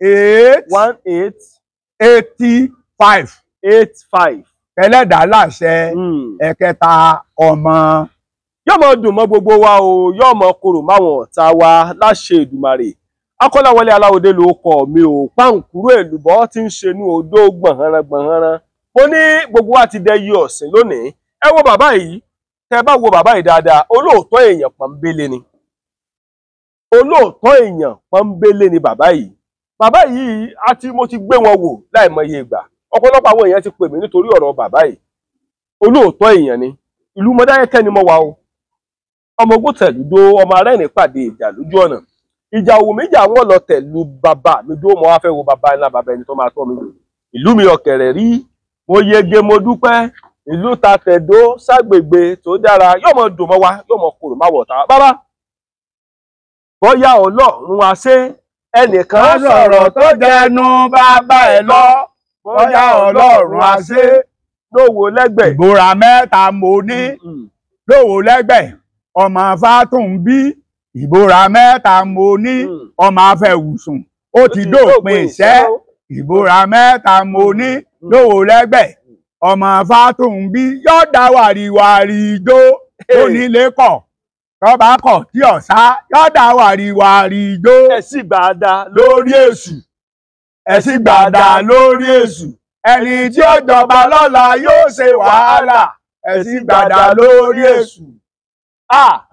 18 18 85 85. Ẹlẹ́dàá láṣẹ ẹ̀kẹta ọmọ. Yóò mọ dùn mọ́ gbogbo wa o, yóò mọ korò máwọn ọ̀tá wa láṣẹ Èdùmàrè. Akọ́láwọlé Aláwọ̀dé ló kọ mi ò páǹkúrú èlùbọ́ tí ń ṣe inú odó gbọ̀nhanran gbọ̀nhanran. Mo ní gbogbo wa ti dẹ yí ọ̀sìn lónìí. Ẹ wo bàbá yìí, tẹ bá wo bàbá yìí dáadáa, olóòótọ́ èèyàn pọ́nbélé ni. Olóòótọ́ èèyàn pọ́nbélé ni bàbá yìí. Bàbá yìí àti mo ti gbé wọn wò láìmọye ìgbà. Ọ̀pọ̀lọpọ̀ àwọn èèyàn ti pè mí nítorí ọ̀rọ̀ bàbá yìí. Olóòótọ́ èèyàn ni. Ìlú Mọdákẹ́kẹ́ ni mo wà o. Ọmọ ogun tẹ̀lúdó, ọmọ arẹ́rìn pàdé ìjà lójú ọ̀nà. Ìjà òwò méjì àwọn lọ tẹ̀lú bàbá mi dúró, mo wá fẹ́ wo bàbá ńlá bàbá ẹni tó máa tọ́ mi lò. Ìlú mi ọ̀kẹ̀rẹ̀ rí, mo yege mo dúpẹ́. Ìlú ta tẹ̀dó ságbègbè tó dára, yóò mọ dùn mọ́ wa, yóò mọ korò má wọ̀ tá. Bàbá, bóyá Ọlọ́run á ṣe ẹnìkan sọ̀rọ̀ tó jẹnu bàbá ẹ̀ lọ bóyá Ọlọ́run á ṣe. Lówó lẹ́gbẹ̀. Ìbora mẹ́ta mo ní lówó lẹ́gbẹ̀ ọmọ Fátúnbí ìbora mẹ́ta mo ní ọmọ afẹ́wùsùn ó ti dópin ìṣẹ́. Ìbora mẹ́ta mo ní lówó lẹ́gbẹ̀ ọmọ Fátúnbí yọ̀dá wàríwàrí ijó onílé kọ̀ tọ́ba kọ̀ tí ọ̀sá yọ̀dá wàríwàrí ijó. Ẹ̀sì gbàdá lórí èṣù, ẹ̀sì gbàdá lórí èṣù ẹni tí ó jọba lọ́la yóò ṣe wàhálà. Ẹ̀sì gbàdá lórí èṣù.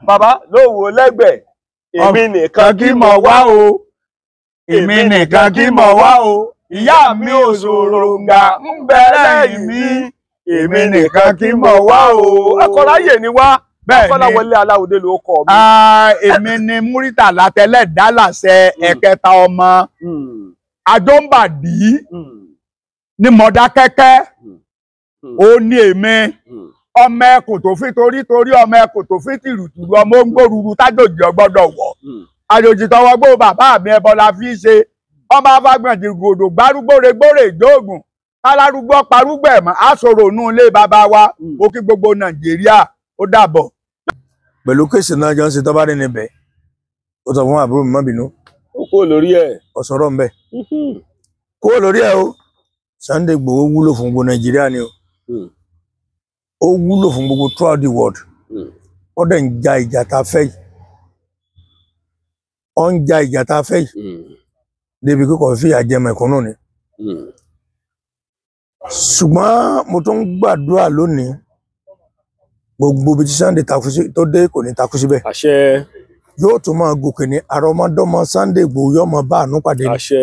Bàbá lówó lẹ́gbẹ̀ èmi nìkan kí mo wá o, èmi nìkan kí mo wá o, ìyá mi ò ṣòròǹgà ń bẹ lẹ́yìn mi, èmi nìkan kí mo wá o. Akọ́láyè ni wá. Bẹ́ẹ̀ ni. Akọ́láwọlé Aláwọ̀dé ló kọ mi. Èmi ni Múrítàlá tẹ́lẹ̀dá láṣẹ ẹ̀kẹta ọmọ Àjọǹbàdì ní Mọdákẹ́kẹ́. Ó ní èmi ọmọ ẹkùn tó fi torí torí ọmọ ẹkùn tó fi tìrùtìrù ọmọ òǹgbòrúurú tájòjì ọgbọ́dọ̀ wọ̀. Àjòjì tọwọ́ gbó bàbá mi ẹbọ la fi ṣe. Ọmọ afagbọ̀n jìgòdò gbárúgbóre gbóre ìjóògùn alárúgbó parúgbó ẹ̀mọ́ àṣọrò inú ilé bàbá wa. Ó kí gbogbo Nàìjíríà, ó dàbọ̀. Pẹ̀lú kéèsì náà jọ ń ṣe tọ́ba rí níbẹ̀, ó sọ fún àbúrò mi má bínú. Ó kúrò lórí ẹ̀. Ó sọ̀rọ̀ ńbẹ̀. Kúrò lórí ẹ̀ o. Sunday Igboho wúlò fún gbogbo Nàìjíríà ni o. Ó wúlò fún gbogbo throughout the world. Ó dẹ̀ ń ja ìjà tá a fẹ́ yìí. Ó ń ja ìjà tá a fẹ́ yìí. Débi kíkọ̀ fìyà jẹ mẹ̀kúnnù ni. Ṣùgbọ́n mo tún ń gbàdúrà lónìí, gbogbo ibi tí Sunday takú sí tó dé kò ní takú síbẹ̀. Àṣẹ. Yóò tún máa gòkè ní àrọmọdọ́mọ Sunday Igboho yóò máa bá àánú pàdé ni. Àṣẹ.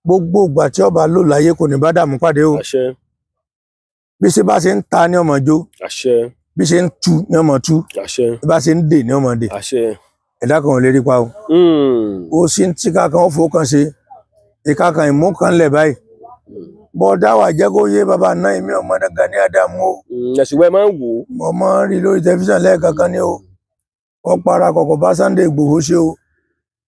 Gbogbo ìgbà tí ọba lò láyé kò ní bá dààmú pàdé o. Àṣẹ. Bí ṣe bá ṣe ń ta ní ọmọ jó. Àṣẹ. Bí ṣe ń tu ní ọmọ tú. Àṣẹ. Bí bá ṣe ń dè ní ọmọ dè. Àṣẹ. Ẹ̀dá kan ò lè rí pa o. Ó sì ń tí kankan ó fowó kan ṣe ìka kan ìmú kan lẹ̀ báyìí. Bọ́dá wà jẹ́ kó yé bàbá náà èmi ọmọ Gani Adams o. Ẹ̀sùn wẹ́ máa ń wò ó. Mo máa ń rí lórí tẹlifíṣàn lẹ́ẹ̀kankan ni o. Wọ́n para kọ̀kọ̀ bá Sunday Igboho ṣe o.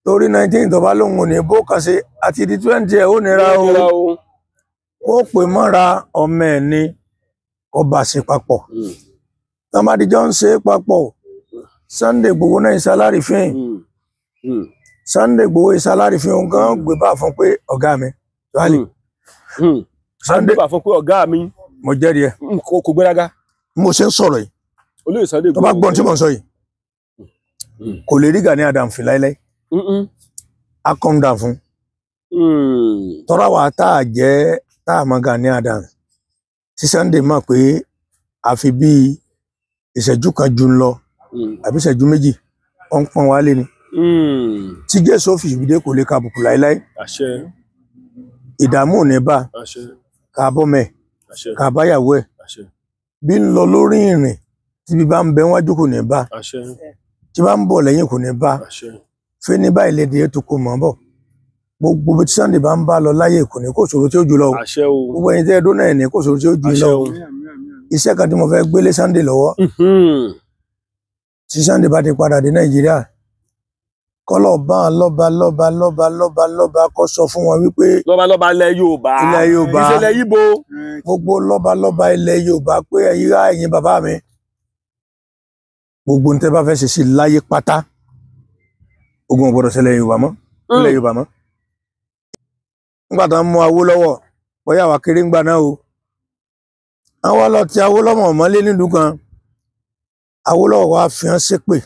Torí 19 tó bá lóun ò ní bó kan ṣe àti di 20 ẹ̀ ó nira o. Ó pè mọ́ra ọmọ ẹ̀ ni kó bá ṣe papọ̀. Tọ́mádìjọ́ ń ṣe é papọ̀. Sunday Igboho náà ìsálárìfín. Sunday Igboho ìsálárìfín òun gan gbé bá fún pé ọ̀gá mi. Sunday bá fún pé ọ̀gá mi. Mo jẹ́rìí ẹ. Kò gbéraga. Mo ṣe ń sọ̀rọ̀ yìí. Olóyè Sunday Igboho. Tó bá gbọ́n tí mò ń sọ yìí. Kò lè rí Gani Adams fi láíláí. A calm down fún. Tọ́ra wa tá a jẹ́ tá a mọ Gani Adams. Tí Sunday mọ̀ pé àfi bíi ìṣẹ́jú kan ju ń lọ àbí ìṣẹ́jú méjì ó ń pọ́n wálé ni. Tí Jésù fi ìbídé kò lè ka àbùkù láíláí. Ìdààmú ò ní bá ká bọ́ mẹ́ ká báyàwó ẹ̀ bí ń lọ lórí ìrìn tí bí bá ń bẹ wájú kò ní bá tí bá ń bọ̀ lẹ́yìn kò ní bá fẹ́ ní báyìí lédè ètò kò mọ̀ bọ̀ gbogbo bí Sunday bá ń bá lọ láyé kò ní kò ṣòro tí ó jù lọ gbogbo ẹni tẹ́ ẹ dóná ẹ̀ ní kò ṣòro tí ó jù lọ iṣẹ́ kan tí mo fẹ́ gbélé Sunday lọ́wọ́ tí Sunday bá ti padà dé Nàìjíríà kọ́lọ̀ bá lọ́ba lọ́ba lọ́ba lọ́ba lọ́ba kó sọ fún wọn wípé lọ́ba lọ́ba ilẹ̀ Yorùbá ilẹ̀ Yorùbá ìṣẹ̀lẹ̀ Ìgbò gbogbo lọ́ba lọ́ba ilẹ̀ Yorùbá pé ẹ̀yin rá ẹ̀yin bàbá mi gbogbo ní tẹ́ bá fẹ́ ṣe sí láyé pátá ogun ò gbọdọ̀ ṣẹlẹ̀ Yorùbá mọ́ ilẹ̀ Yorùbá mọ́. Nígbà tó ń mú Awólọ́wọ̀ bóyá wà kéré ńgbà náà o àwọn lọ ti Awólọ́wọ̀ mọ́lé nílùú kan Awólọ́wọ̀ wá fi hàn ṣépè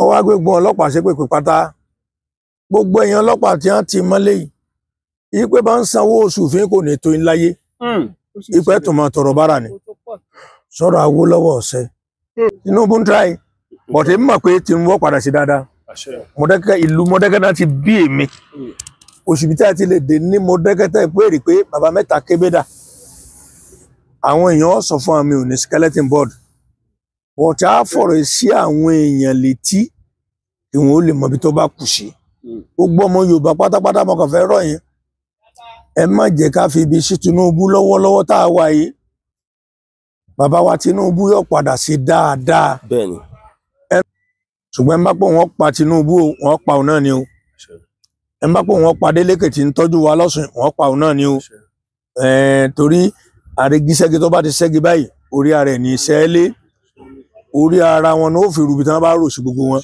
ọwọ́ agbégbọn ọlọ́pàá ṣépè pé pátá gbogbo èèyàn ọlọ́pàá tí wọ́n ti mọ́lé yìí ìpè bá ń sanwó oṣù fún kò ní tó ń láyé ìpè tó máa tọrọ bára ni sọ̀rọ̀ Awólọ́wọ̀ ọ̀sẹ̀ Tinubu ń tíráì bọ̀tẹ́ mọ̀ pé Tinubu padà sí dáadáa Mọ̀dákẹ́kẹ́ ìlú Mọ̀dákẹ́kẹ́ náà ti bí èmi oṣù bíi tí a ti lè dé ní Mọ̀dákẹ́kẹ́ tẹ́ pé rí pé bàbá mẹ́ta kébé dà àwọn èèyàn sọ fún àmì òní skeleton board bọ̀tẹ́ á fọ̀rọ̀ sí àwọn èèyàn létí kí wọ́n ó lè mọ ibi tó bá kù sí gbogbo ọmọ Yorùbá pátápátá mo kàn fẹ́ rọ̀ yín ẹ má jẹ́ ká fi ibi sí Tinubu lọ́wọ́lọ́wọ́ tá a wà yìí bàbá wa Tinubu yóò padà sí dáadáa bẹ́ẹ̀ni ṣùgbọ́n ẹ má pọ̀ wọ́n pa Tinubu wọ́n pa òun náà ni o ẹ má pọ̀ wọ́n pa Adeleke tí ń tọ́jú wa lọ́sùn wọ́n pa òun náà ni o torí àrègíṣẹ́gi tó bá ti ṣẹ́gi báyìí orí ara ẹ̀ ní sẹ́ẹ́lé orí ara wọn ni ó fi rúbi tí wọ́n bá rò sí gbogbo wọn.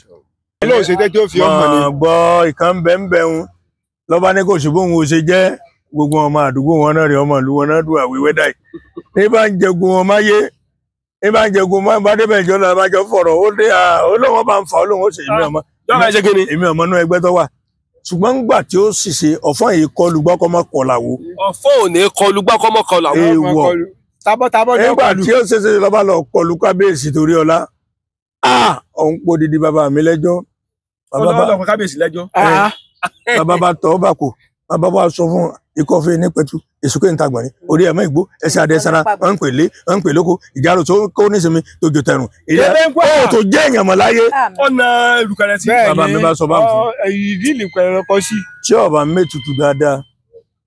Ọlọ́run ṣe tẹ́jọ́ fi ọmọ ni. Gbọ́ ìkan bẹ́ẹ̀nbẹ́ẹ̀ ń lọ́ba ní kò sí bóun ò ṣe jẹ́ gbogbo ọmọ àdúgbò wọn náà rí ọmọ ìlú wọn náà dùn àwíwẹ́ dàì ní bá ń jẹgun wọn máyé ní bá ń jẹgun wọn bá débẹ̀ ìjọ lọ́ba jọ fọ̀rọ̀ ó dé olóhùn bá ń fa olóhùn ó sì èmi ọmọ èmi ọmọ inú ẹgbẹ́ tó wà ṣùgbọ́n ńgbà tí ó sì ṣe ọ̀fọ́n yìí kọlu gbọ́kọ́mọ́ kọlàwó. Ọ̀fọ́n ò ní kọlu gbọ́kọ́mọ́ kọlàwó. Èèwọ̀ tabọ́tabọ́ ní nígbà tí ó ṣe ṣe lọ́ba lọ kọlu kábíyèsí torí ọlá òun pò didi bàbá mi lẹ́jọ́. Bàbá lọ kọ kábíyèsí lẹ́jọ́. Bàbá bá tọ́ bà kò bàbá bá sọ fún ikọ́ fún ní pẹ̀tù èsùké ń tagbọ̀n ní orí ẹ̀mọ́ ìgbó ẹsẹ̀ adé sara ń pè lé ń pè lóko ìjárò tó kó nísìnyí tó jò tẹrùn. Ó tó jẹ́ èèyàn mọ̀ láyé. Ọ̀nà ìlúkẹrẹ sí. Bàbá mi bá sọ bá ń fún. Ìdí ìlúkẹrẹ kọ sí. Tí ọba mẹ́tutù dáadáa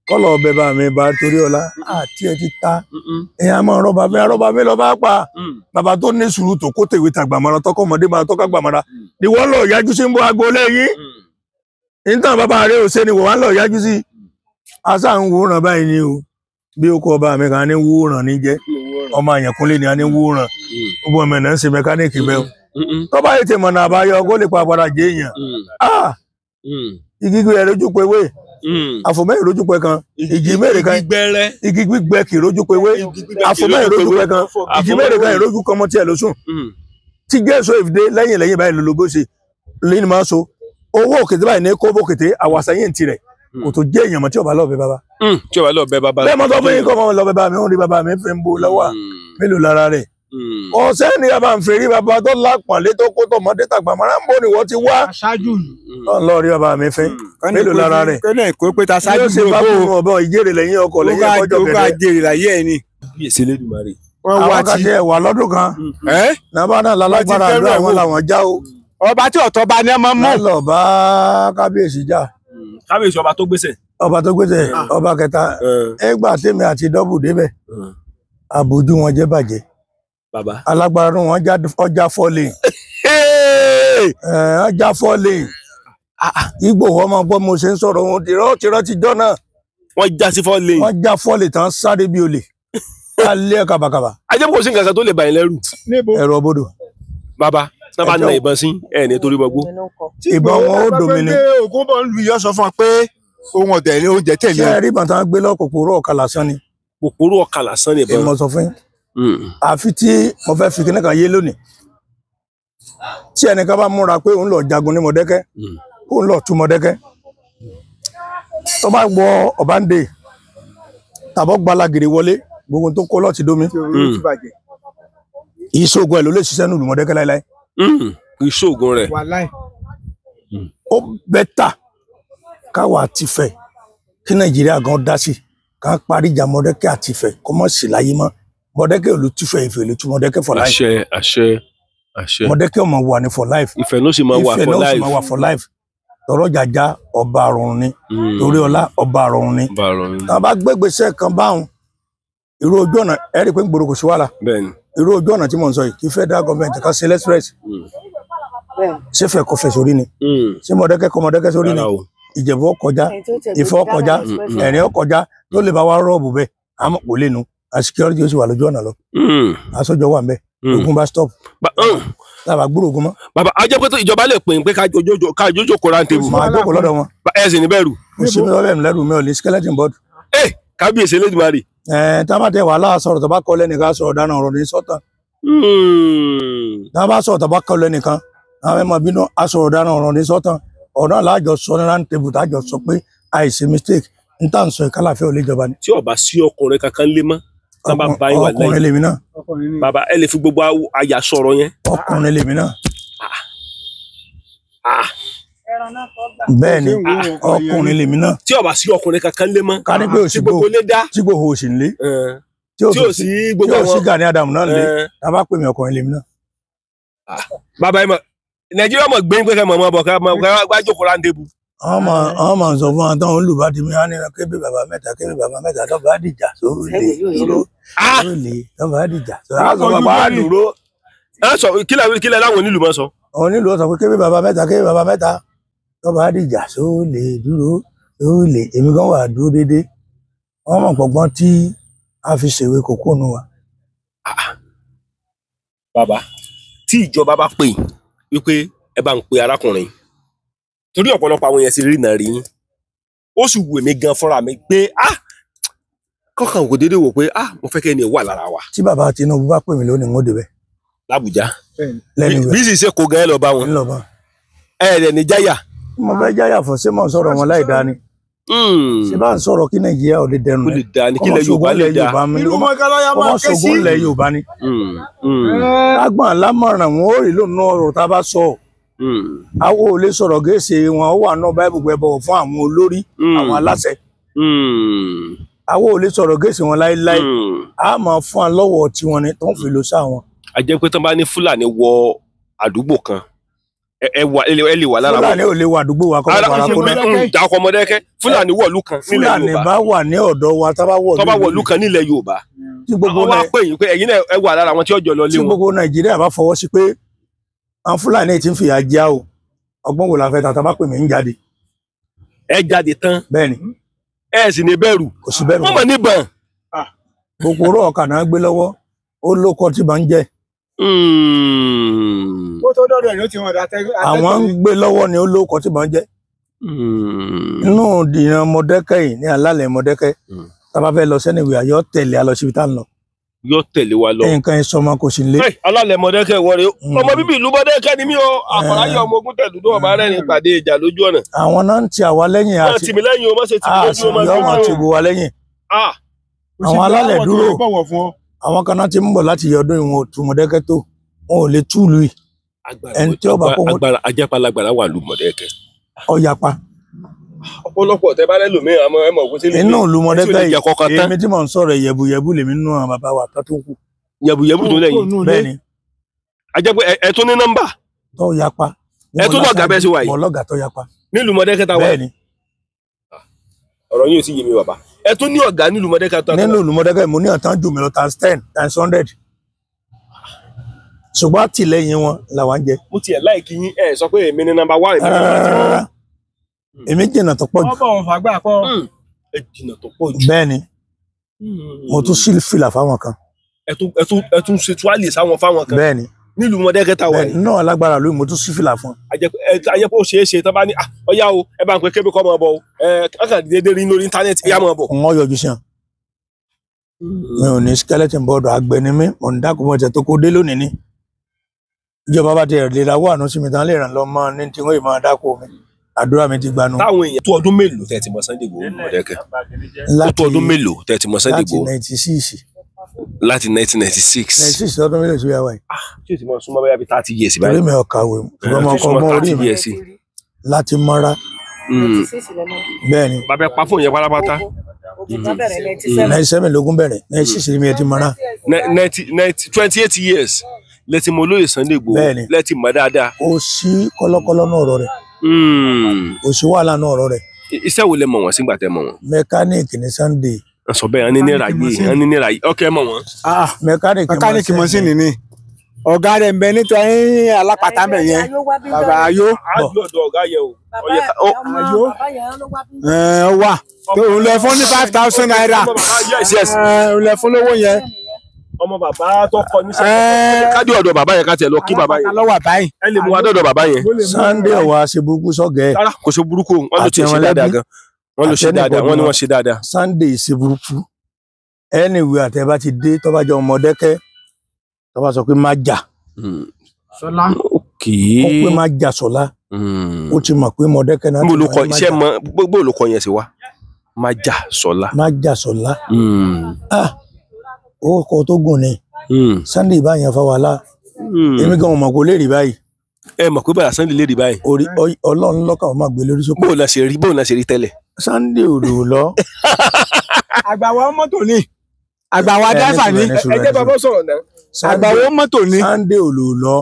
kọ́lọ̀ ọbẹ̀ bá mi bá torí ọlá àti ẹ ti ta ẹ̀yà máa rọ́bà mi rọ́bà mi lọ́ba pa bàbá tó ní sùúrù tó kó tèwé tàgbà mọ́ra tọkọ ọmọdé máa tọ́ka gbà mọ́ra ni wọ́n lọ yájú sí ń bọ́ aago lẹ́yìn nítorí bàbá rẹ̀ ò ṣe ni wọ́n lọ yájú sí asa ń wòran báyìí ni o bí ó kọ ọba mi kan ní wòran ní jẹ́ ọmọ àyànkúnlé ni a ní wòran gbogbo ọmọ ẹ̀ náà ń ṣe mẹkáníìkì bẹ́ẹ̀ o tó bá yìí ti mọ̀nà àbáyọ kó lè pa padà jẹ́ èèyàn igi gbé lójú pé wé àfòmẹ́ ìrójú pé kan ìjì mẹ́rẹ̀ kan igi gbígbẹ kì í rójú pé wé àfòmẹ́ ìrójú pé kan ìjì mẹ́rẹ̀ kan ìrójú kan mọ́ tiẹ̀ lóṣùn tí Jésù ìfìdé lẹ́yìn lẹ́yìn báyìí lólobó ṣe lẹ́yìn máa so owó òkété báyìí ní kóbó kété àwàsẹ́yìn tirẹ̀ kò tó jẹ́ èèyàn mọ́ tí ó bá lọ́ọ̀bẹ bàbá. Tí ó bá lọ́ọ̀bẹ bàbá. Bẹ́ẹ̀ mọ́tò fún yín kọ́ mọ́ lọ́ọ̀bẹ bàbá mi ó rí bàbá mi fi ń bo lọ́wọ́ mélòó lára rẹ̀. Ọ̀sẹ́ ni bàbá ń fèrè bàbá tó lápọ̀nlé tó kó tó mọ́dé tàgbà mọ́ra ń bò ní wọ́n ti wá. Aṣáájú. Lọ́ọ̀ rí bàbá mi fín mélòó lára rẹ̀. Kẹ́lẹ́ kó pé ta ṣáájú yóò ṣe bá fún ọ̀bọ ìjèrè lẹ́yìn ọkọ̀ lẹ́yìn ọjọ́ gẹ̀dẹ̀. Ó ká jèrè láyé ẹ̀ ni. Àwọn kan tiẹ̀ wà lọ́dún kan. Nàbà náà lálágbára àdúrà àwọn làwọn já o. Ọba tí ọ̀tọ̀ bá ní ọmọ mọ́. Lọ bá kábíyèsí jà. Kábíyèsí ọba tó gbèsè. Ọba tó gbèsè ọba kẹta ẹgbà tèmi àti dọ́bù débẹ̀ àbójú wọn jẹ́ bàjẹ́. Bàbá. Alágbára nu wọn ọjà fọ́lẹ̀. Ọjà fọ́lẹ̀. Igbó wọn máa gbọ́ mo ṣe ń sọ̀rọ̀ wọn tìrọ́ tìrọ́ ti jọ́ náà. Wọ́n já sí fọ́lẹ̀. Wọ́n já fọ́lẹ̀ tán sáré bí olè. Ká lé ẹ kàbàkàbà. Ajẹ́ kò sí nǹkan kan tó lè bà yín lẹ́rù. Ẹ̀rọ bodò. Bàbá tí wọ́n bá na ìbọn sí ẹ̀ ní torí bọgbó. Ìbọn wọn ó domini. Ògùn bọ̀ ń lu iyọ̀ sọ fún wa pé ohun ọ̀tẹ̀lé oúnjẹ tẹ̀lé. Ṣé ẹ rí ìbọn tí wọ́n gbé lọ kòkòrò ọ̀kà lásán ni? Kòkòrò ọ̀kà lásán ni ìbọn. Èmi sọ fún yín. Àfi tí mo fẹ́ fi kíní kan yé lónìí. Tí ẹnìkan bá múra pé òun lọ jagun ní Mọ̀dẹ́kẹ́, òun lọ tú Mọ̀dẹ́kẹ́. Tó bá wọ Ọ̀bándé tàbọ̀ gbalagèrè wọlé, gbogbo tó kó lọ́ọ̀tì dómi. Ìṣògùn ẹ̀ ló lè ṣiṣẹ́ nílùú Mọ̀dẹ́kẹ́ láéláé. Ìṣògùn rẹ̀. Ó bẹ́tà káwa àti Ifẹ̀ kí Nàìjíríà gan dá sí ká parí ìjà Mọ̀dẹ́kẹ́ àti Ifẹ̀ kó mọ̀ sí láyé mọ́. Mọ̀dẹ́kẹ́ ò lè túfẹ̀, Ifẹ̀ ò lè tú Mọ̀dẹ́kẹ́ for life. Àṣẹ àṣẹ àṣẹ. Mọ̀dẹ́kẹ́ ò mọ̀ wà ní for life. Ifẹ̀ ló sì máa wà for life. Ifẹ̀ ló sì máa wà for life. Tọrọ jàjà ọba àrùn ni. Torí ọlá ọba àrùn ni. Tá a bá gbégbèsè kan báwọn irú ojú ọ̀nà ẹ rí i pé ń gbòòrò kò sí wàhálà. Irú ojú ọ̀nà tí mò ń sọ yìí kí federal government kan ṣe express. Ṣé fẹ́ kọfẹ́ sórí ni? Ṣé Mọ̀dẹ́kẹ́ kọ Mọ̀dẹ́kẹ́ sórí ni? Ìjẹ̀bú ọkọjá, Ifẹ̀ ọkọjá, Ẹ̀rìn ọkọjá tó lè bá wa rọ́ọ̀bù bẹ́ẹ̀ àmọ́ kò lè nu. Security ó sì wà lójú ọ̀nà lọ. Aṣọ́jọ́ wà ń bẹ̀. Ogun bá stop. Lábàá gbúrò ogun mọ́. Bàbá a jẹ́ pé ìjọba lè pè é pé ká jójókòó round table. Màá jókòó lọ́dọ̀ wọn. Ẹ sì ní bẹ̀rù. Kò sí mi lọ́bẹ̀ mi lẹ́rù, mi ò ní skeleton board. Ẹ kábíyèsí Elédùmarè. Ẹ tá a bá tẹ wàhálà sọ̀rọ̀ tó bá kọ́ lẹ́nìkan sọ̀rọ̀ dáná ọ̀rọ̀ ní sọ́tàn. Tá a bá sọ̀rọ̀ tó bá kọ́ lẹ́nìkan àwọn ẹ̀mọ́ bínú asọ̀rọ̀ dáná ọ̀rọ̀ ní sọ́tàn. Ọ̀nà láàjọ sọ ní round table tájọ sọ pé àìsí mistake n tá n sọ ìkálàfẹ́ ò lè jọba ni. Tí ó bá sí ọkùnrin kankan lé mọ́ tán bá bá yín wà láyé. Ọkùnrin lèmi náà. Bàbá ẹ lè fi gbogbo àyà sọ̀rọ̀ yẹn. Ọkùnrin lèmi náà. Bẹ́ẹ̀ ni ọkùnrin lèmi náà. Tí ó bá sí ọkùnrin kankan lé mọ́. Ká ní pé òsì gbò tí gbòho òsì ń lé. Tí ò sí gbogbo àwọn tí ò sí Gani Adams náà lé tá a bá pè mí ọkùnrin lèmi náà. Bàbá ẹ mọ̀ Nàìjíríà mọ̀ gbé pé mọ̀ mọ̀ bọ̀ ká wá jókòó round table. Àwọn máa ń sọ fún wa táwọn olùbádìí mi á ní kébé bàbá mẹ́ta kébé bàbá mẹ́ta tó bá dìjà sórí dúró sórí tó bá dìjà sórí bàbá dúró. Kílẹ̀ láwọn onílù máa sọ. Àwọn onílù sọ pé kébé bàbá mẹ́ta kébé bàbá mẹ́ta tó bá dìjà sórí dúró sórí èmi gan wà dúró déédéé. Wọ́n mọ̀ pọ̀gbọ́n tí a fi ṣèwé kókó nu wa. Bàbá tí ìjọba bá pè wípé ẹ bá ń pe arákùnrin torí ọ̀pọ̀lọpọ̀ àwọn yẹn ti rí náà rí yín ó sì wù mí gan fúnra mi pé ah kọ́kàn kò déédéé wò pé ah mo fẹ́ kí ẹni wà lára wa. Tí bàbá Tinubu bá pè mí lónìí ń ó débẹ̀. L'Àbújá bí sì ṣe kò gan ẹ lọ bá wọn ẹ rẹ̀ ní jáyà. Mo fẹ́ jáyà fún ṣé mò ń sọ̀rọ̀ wọn láì dáa ni. Ṣé bá ń sọ̀rọ̀ kí Nàìjíríà ò lè dẹrùn rẹ̀. Kó lè dáa ni kí ilẹ̀ Yorùbá lè dáa. Kọ́mọ ṣogun ilẹ̀ Yorùbá ni. Lágbọ̀n lámọ̀ràn wọn ò rí lónìí ọ̀rọ̀ tá a bá sọ. Àwọn ò lè sọ̀rọ̀ gẹ̀ẹ́sì wọn ó wà náà báyìí gbogbo ẹ bọ̀wọ̀ fún àwọn olórí àwọn aláṣẹ. Àwọn ò lè sọ̀rọ̀ gẹ̀ẹ́sì wọn láéláé. A máa fún wa lọ́wọ́ tiwọn ni tó ń fi lọ sáà wọn. A jẹ́ pé tán bá ní Fúlàní wọ àdúgbò kan ẹ lè wà lára wọn. Fúlàní ò lè wọ àdúgbò wa kọ́ bàrà kó náà. Dàkọ̀ Mọ̀dẹ́kẹ́ Fúlàní wọ̀lú kan nílẹ̀ Yorùbá. Fúlàní bá wà ní ọ̀dọ̀ wa tá bá wọ̀lú kan nílẹ̀ Yorùbá. Àwọn wá pè yín pé ẹ̀yin náà ẹ wà lára àwọn tí ó jọ lọ lé wọn. Tí gbogbo Nàìjíríà bá fọwọ́ sí pé àwọn Fúlàní ti ń fìyà jẹ o ọgbọ́n wo la fẹ́ tata bá pè mí ń jáde. Ẹ jáde tán. Bẹ́ẹ̀ni. Ẹ sì ní bẹ̀rù. Kò sí bẹ̀rù. Wọ́n mọ̀ níbọn. Kòkòrò ọkà náà gbé lọ́wọ́ ó lóko tí bá ń jẹ. Ó tó dọ́dọ̀ ẹ̀ ló ti wọ̀n dàtẹ́. Àwọn ń gbé lọ́wọ́ ni ó lóko tí bá ń jẹ. Inú ìran Mọ̀dẹ́kẹ́ yìí ní alálẹ̀ Mọ̀dẹ́kẹ́ tá a bá fẹ́ lọ sẹ́niwé àyọ́ tẹ̀lé a lọ síbi tá a ń lọ. Yóò tẹ̀lé wa lọ. Nǹkan ìsọmọ kò sí lé. Alálẹ̀ Mọ̀dẹ́kẹ́ wọlé ọmọ bíbí ìlú Mọ̀dẹ́kẹ́ ni mí o àkàràyè ọmọ ogun tẹ̀lú tó ọba rẹ̀ ní ìpàdé ìjà lójú ọ̀nà. Àwọn náà ń ti àwa lẹ́yìn àti. Tìmí lẹ́yìn o má ṣe tìmí lójú ọmọ ẹgbẹ́ wọn ti bò wá lẹ́yìn. Àwọn alálẹ̀ dúró àwọn kan náà ti ń bọ̀ láti yọ ọdún ìwọ̀n òtún Mọ̀dẹ́kẹ́ tó wọn ò lè túlù yìí. Ẹni tí ó bá kó wọn. Agbára ajẹ́palagbára wà lù Mọ̀dẹ́kẹ́. Ọ̀yàpá. Ọ̀pọ̀lọpọ̀ tẹ bá lẹ́lòmíì àmọ́ ẹ mọ̀ kó sílẹ̀ inú ìlú Mọ̀dẹ́kẹ́ yìí èmi tí mò ń sọ̀rọ̀ yẹ̀bùyẹ̀bù lèmi nínú àwọn bàbá wa tó kù. Yẹ̀bùyẹ̀bù tó lẹ́yìn. Bẹ́ẹ̀ni. A jẹ́ pé ẹ tún ní nọ́mbà. Tó yapa. Ẹ tún lọ́gàá bẹ́ẹ̀ ṣe wà yìí. Mọ̀ lọ́gàá tó yapa. Nílùú Mọ̀dẹ́kẹ́ ta wà. Bẹ́ẹ̀ni. Ọ̀rọ̀ yóò sì yé mi bàbá. Ẹ tún ní ọ̀gá nílùú Mọ̀dẹ́kẹ́ ta. Nínú ìlú Mọ̀dẹ́kẹ́ mo ní ọ̀tán jù mí lọ times 10 times 100. Ṣùgbọ́n àtìlẹ́yìn wọn làwọn jẹ. Mo tiẹ̀ láìkí yín ẹ sọ pé èmi ní nọ́mbà 1. Èmi jìnnà tó pọ̀ jù. Wọ́n bọ̀ wọ́n fàgbà kọ́. Ẹ jìnnà tó pọ̀ jù. Bẹ́ẹ̀ni. Mo tún sí fìlà fáwọn kan. Ẹ tún ṣe tuwálì sáwọn fáwọn kan. Bẹ́ẹ̀ni. Nílùú Mọdákẹ́kẹ́ tá wà yìí. Náà alágbára lóyún mo tún sí fìlà fún. Àjẹpọ̀ ó ṣeé ṣe tán bá ní ọyá o ẹ bá ń pè kébé kọ́ máa bọ̀ o ẹ kàn déédéé rí lórí íńtánẹ́ẹ̀tì yá máa bọ̀. Wọ́n yọjú sí wọn. Mi ò ní skeleton board àgbẹ̀ ni mí, mò ń dákun mọ́ ẹ̀jẹ̀ tó kó dé lónìí ni. Ìjọba bá ti lè ra wà nù sí mi tán lè ràn lọ mọ́ ní tí wọ́n yìí máa dáko mi. Àdúrà mi ti gbanu. Táwọn èèyàn tó ọdún mélòó tẹ́ ti mọ Sunday Igboho Mọdákẹ́kẹ́? Tó ọdún mélòó tẹ́ ti mọ Sunday Igboho? Láti 96. Láti 1996. 96 ọdún mélòó sí wíwá yìí. Tí o ti mọ súnmọ́ bóyá bíi 30 years báyìí. Torí mi ò kàwé, ṣùgbọ́n mo kọ́ ọmọ orí mi láti mọ́ra. Bẹ́ẹ̀ni. Bàbá ẹ pa fóònù yẹn pátápátá. 97 lógún bẹ̀rẹ̀, 96 mi ẹ ti mọ́ra. 28 years lẹ ti mọ olóyè Sunday Igboho lẹ ti mọ̀ dáadáa. Kò sí kọ́lọ́kọ́lọ́ náà ọ̀rọ̀ rẹ̀. Kò sí wàhálà náà ọ̀rọ̀ rẹ̀. Iṣẹ́ wo lẹ mọ̀ wọ́n sígbà tẹ mọ̀ wọ́n? Mẹkáníìkì ní Sunday. Sọ bẹ́ẹ̀ ní náírà yìí ní náírà yìí ọkẹ́ mọ̀ wọ́n. Mẹkáníìkì mọ́sìnì ni ọ̀gá rẹ̀ ń bẹ nítorí alápàtà mẹ̀ yẹn bàbá ayó. Ayó wà òun lẹ fún ní 5,000 naira òun lẹ fún lówó yẹn. Ọmọ bàbá tó kọ ní sẹ́yìn ká dé ọ̀dọ̀ bàbá yẹn ká tiẹ̀ lọ kí bàbá yẹn ẹ lè mú wa dọ̀dọ̀ bàbá yẹn. Sunday ọ̀wá ṣe burúkú sọ́gẹ̀. Rárá kò ṣe burúkú wọn ló ti ṣe dáadáa gan wọ́n ló ṣe dáadáa wọ́n ní wọ́n ṣe dáadáa. Sunday ṣe burúkú anyway àtẹ bá ti dé tó bá jọ Mọdákẹ́kẹ́ tó bá sọ pé má jà. Sọlá. Ó pé má jà Sọlá. Ó ti mọ̀ pé Mọdákẹ́kẹ́ náà. Mo ló kọ iṣẹ́ mọ gbogbo olùkọ́ yẹn sì wá má jà Sọlá. Má jà Sọlá. Ó kọ tó gùn ni Sunday bá yẹn fa wàhálà èmi gan mọ̀ kó lè rí báyìí. Ẹ mọ̀ pé bàrà Sunday lè rí báyìí. Orí Ọlọ́run lọ́kàn ó máa gbé lórí sókè. Bóun la ṣe rí bóun la ṣe rí tẹ́lẹ̀. Sunday ò lò lọ. Àgbàwọ̀ mọ́tò ni àgbàwọ̀ dáfà ni. Ẹ jẹ́ bàbá sọ̀rọ̀ náà. Àgbàwọ̀ mọ́tò ni. Sunday ò lò lọ.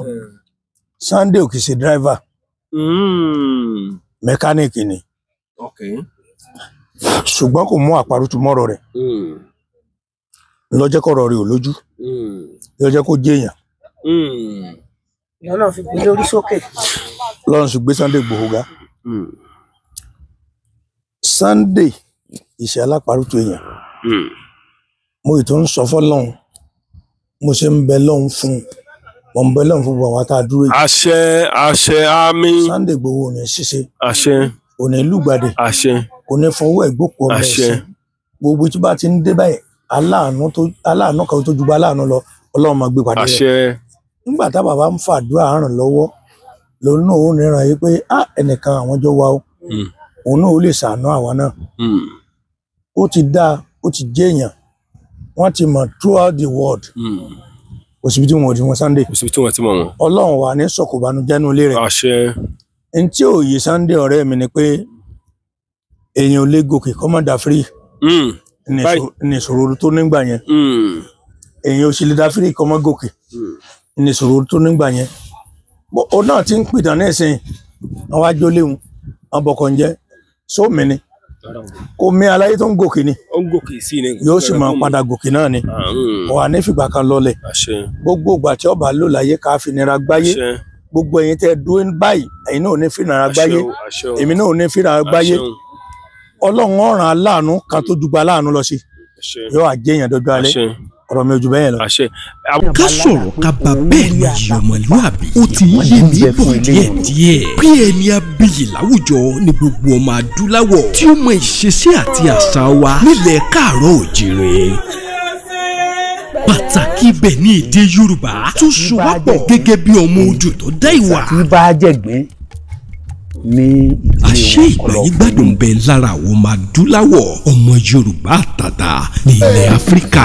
Sunday ò kì í ṣe driver. Mẹkáníìkì ni. Ṣùgbọ́n kò mú àparùtù mọ́rọ̀ rẹ̀. Lọ́jọ́ kọ̀rọ̀ rẹ̀ ò lójú. Lọ́jọ́ kó jẹ́yàn. Lọ́nà fi gbé lórí sókè. Lọ́nà sì gbé Sunday Igboho ga. Sunday ìṣe aláparùtù èèyàn. Mo ì tó ń sọ fọ́lọ́hun mo ṣe ń bẹ lọ́hun fún mo ń bẹ lọ́hun fún gbogbo àwọn tá a dúró yìí. Àṣẹ àṣẹ àmín. Sunday Igboho ò ní ṣíṣe. Àṣẹ. Ò ní lùgbàdì. Àṣẹ. Kò ní fọwọ́ ẹ̀ gbókùn ọmọ ẹ̀sìn. Gbogbo tí bá ti ń dé báyìí aláàánú kan tó ju bá aláàánú lọ Ọlọ́run máa gbé pàdé rẹ̀. Àṣẹ. Nígbà tá bàbá ń fàdúrà ràn lọ́wọ́ lòun náà ó níran yìí pé á ẹnìkan àwọn jọ wa o òun náà ó lè ṣàánú àwa náà. Ó ti dáa ó ti jẹ́ èèyàn wọ́n ti mọ̀ throughout the world. Kò síbi tí wọn ò ti mọ̀ Sunday. Kò síbi tí wọn ti mọ̀ wọn. Ọlọ́run wà ní sọ̀kòbánújẹ́ nínú ilé rẹ̀. Àṣẹ. N tí ò yé Sunday ọ̀rẹ́ mi ni pé èèyàn ò lè gòkè kọ́ mọ́ dàfírí. Ní ìṣòro tó nígbà yẹn. Èèyàn ò sì lè dàfírí kọ́ mọ́ gòkè. Ní ìṣòro tó nígbà yẹn. Ó náà ti ń pìtàn ní ìsìn àwọn ajó léwu àwọn bọ̀kọ̀ ń jẹ́ sómi ni kò mí aláyé tó ń gòkè ni yóò sì máa padà gòkè náà ni wà ní fìgbà kan lọlẹ̀ gbogbo ìgbà tí ọba lò láyé ká fìnira gbáyé gbogbo ẹ̀yin tẹ́ dúró báyìí ẹ̀yin náà ò ní fìnira gbáyé èmi náà ò ní fìnira gbáyé Ọlọ́run ọ̀ràn aláàánú kan tó dùgbà aláàánú lọ sí yóò àjẹyàn dọjọ́ alẹ́ ọ̀rọ̀ mi ò jù bẹ́ẹ̀ lọ. Ká sọ̀rọ̀ ká bá bẹ́ẹ̀ ni ọmọlúàbí ó ti ń yé mi bọ̀ díẹ̀díẹ̀ bí ẹni abiyì láwùjọ ní gbogbo ọmọ adúláwọ̀ tí ó mọ ìṣesí àti àṣà wa nílẹ̀ káàárọ̀ òjìrè. Pàtàkì ibẹ̀ ní èdè Yorùbá tó so wá pọ̀ gẹ́gẹ́ bí ọmọ ojú tó dá ìwà. Tí bá jẹ̀gbín ní àṣé ìgbàyígbádùn bẹ lára àwọn ọmọ adúláwọ̀ ọmọ Yorùbá àtàtà ní ilẹ̀ Áfíríkà.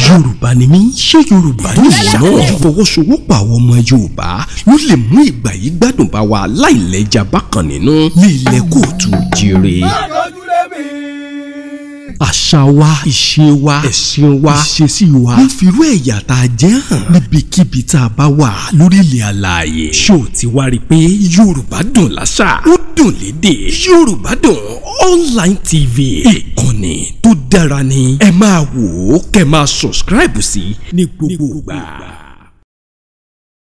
Yorùbá ni mí ṣé Yorùbá ni ìwọ náà. Ìfọwọ́sowọ́pọ̀ àwọn ọmọ Yorùbá ló lè mú ìgbàyígbádùn bá wa láìlẹ́jà bákan nínú ní ilẹ̀ kóòtù jíire. Àṣà wa ìṣe wa ẹ̀sìn wa ìṣesí wa ń firú ẹ̀yà tá a jẹ́ hàn níbikíbi tá a bá wà lórílẹ̀ àlàyé. Ṣó o ti wá rí i pé Yorùbá dùn láṣà ó dùn lédè Yorùbá dùn online TV ìkànnì tó dára ni ẹ máa wò ó kẹ́ máa subscribe sí ní gbogbo ìgbà.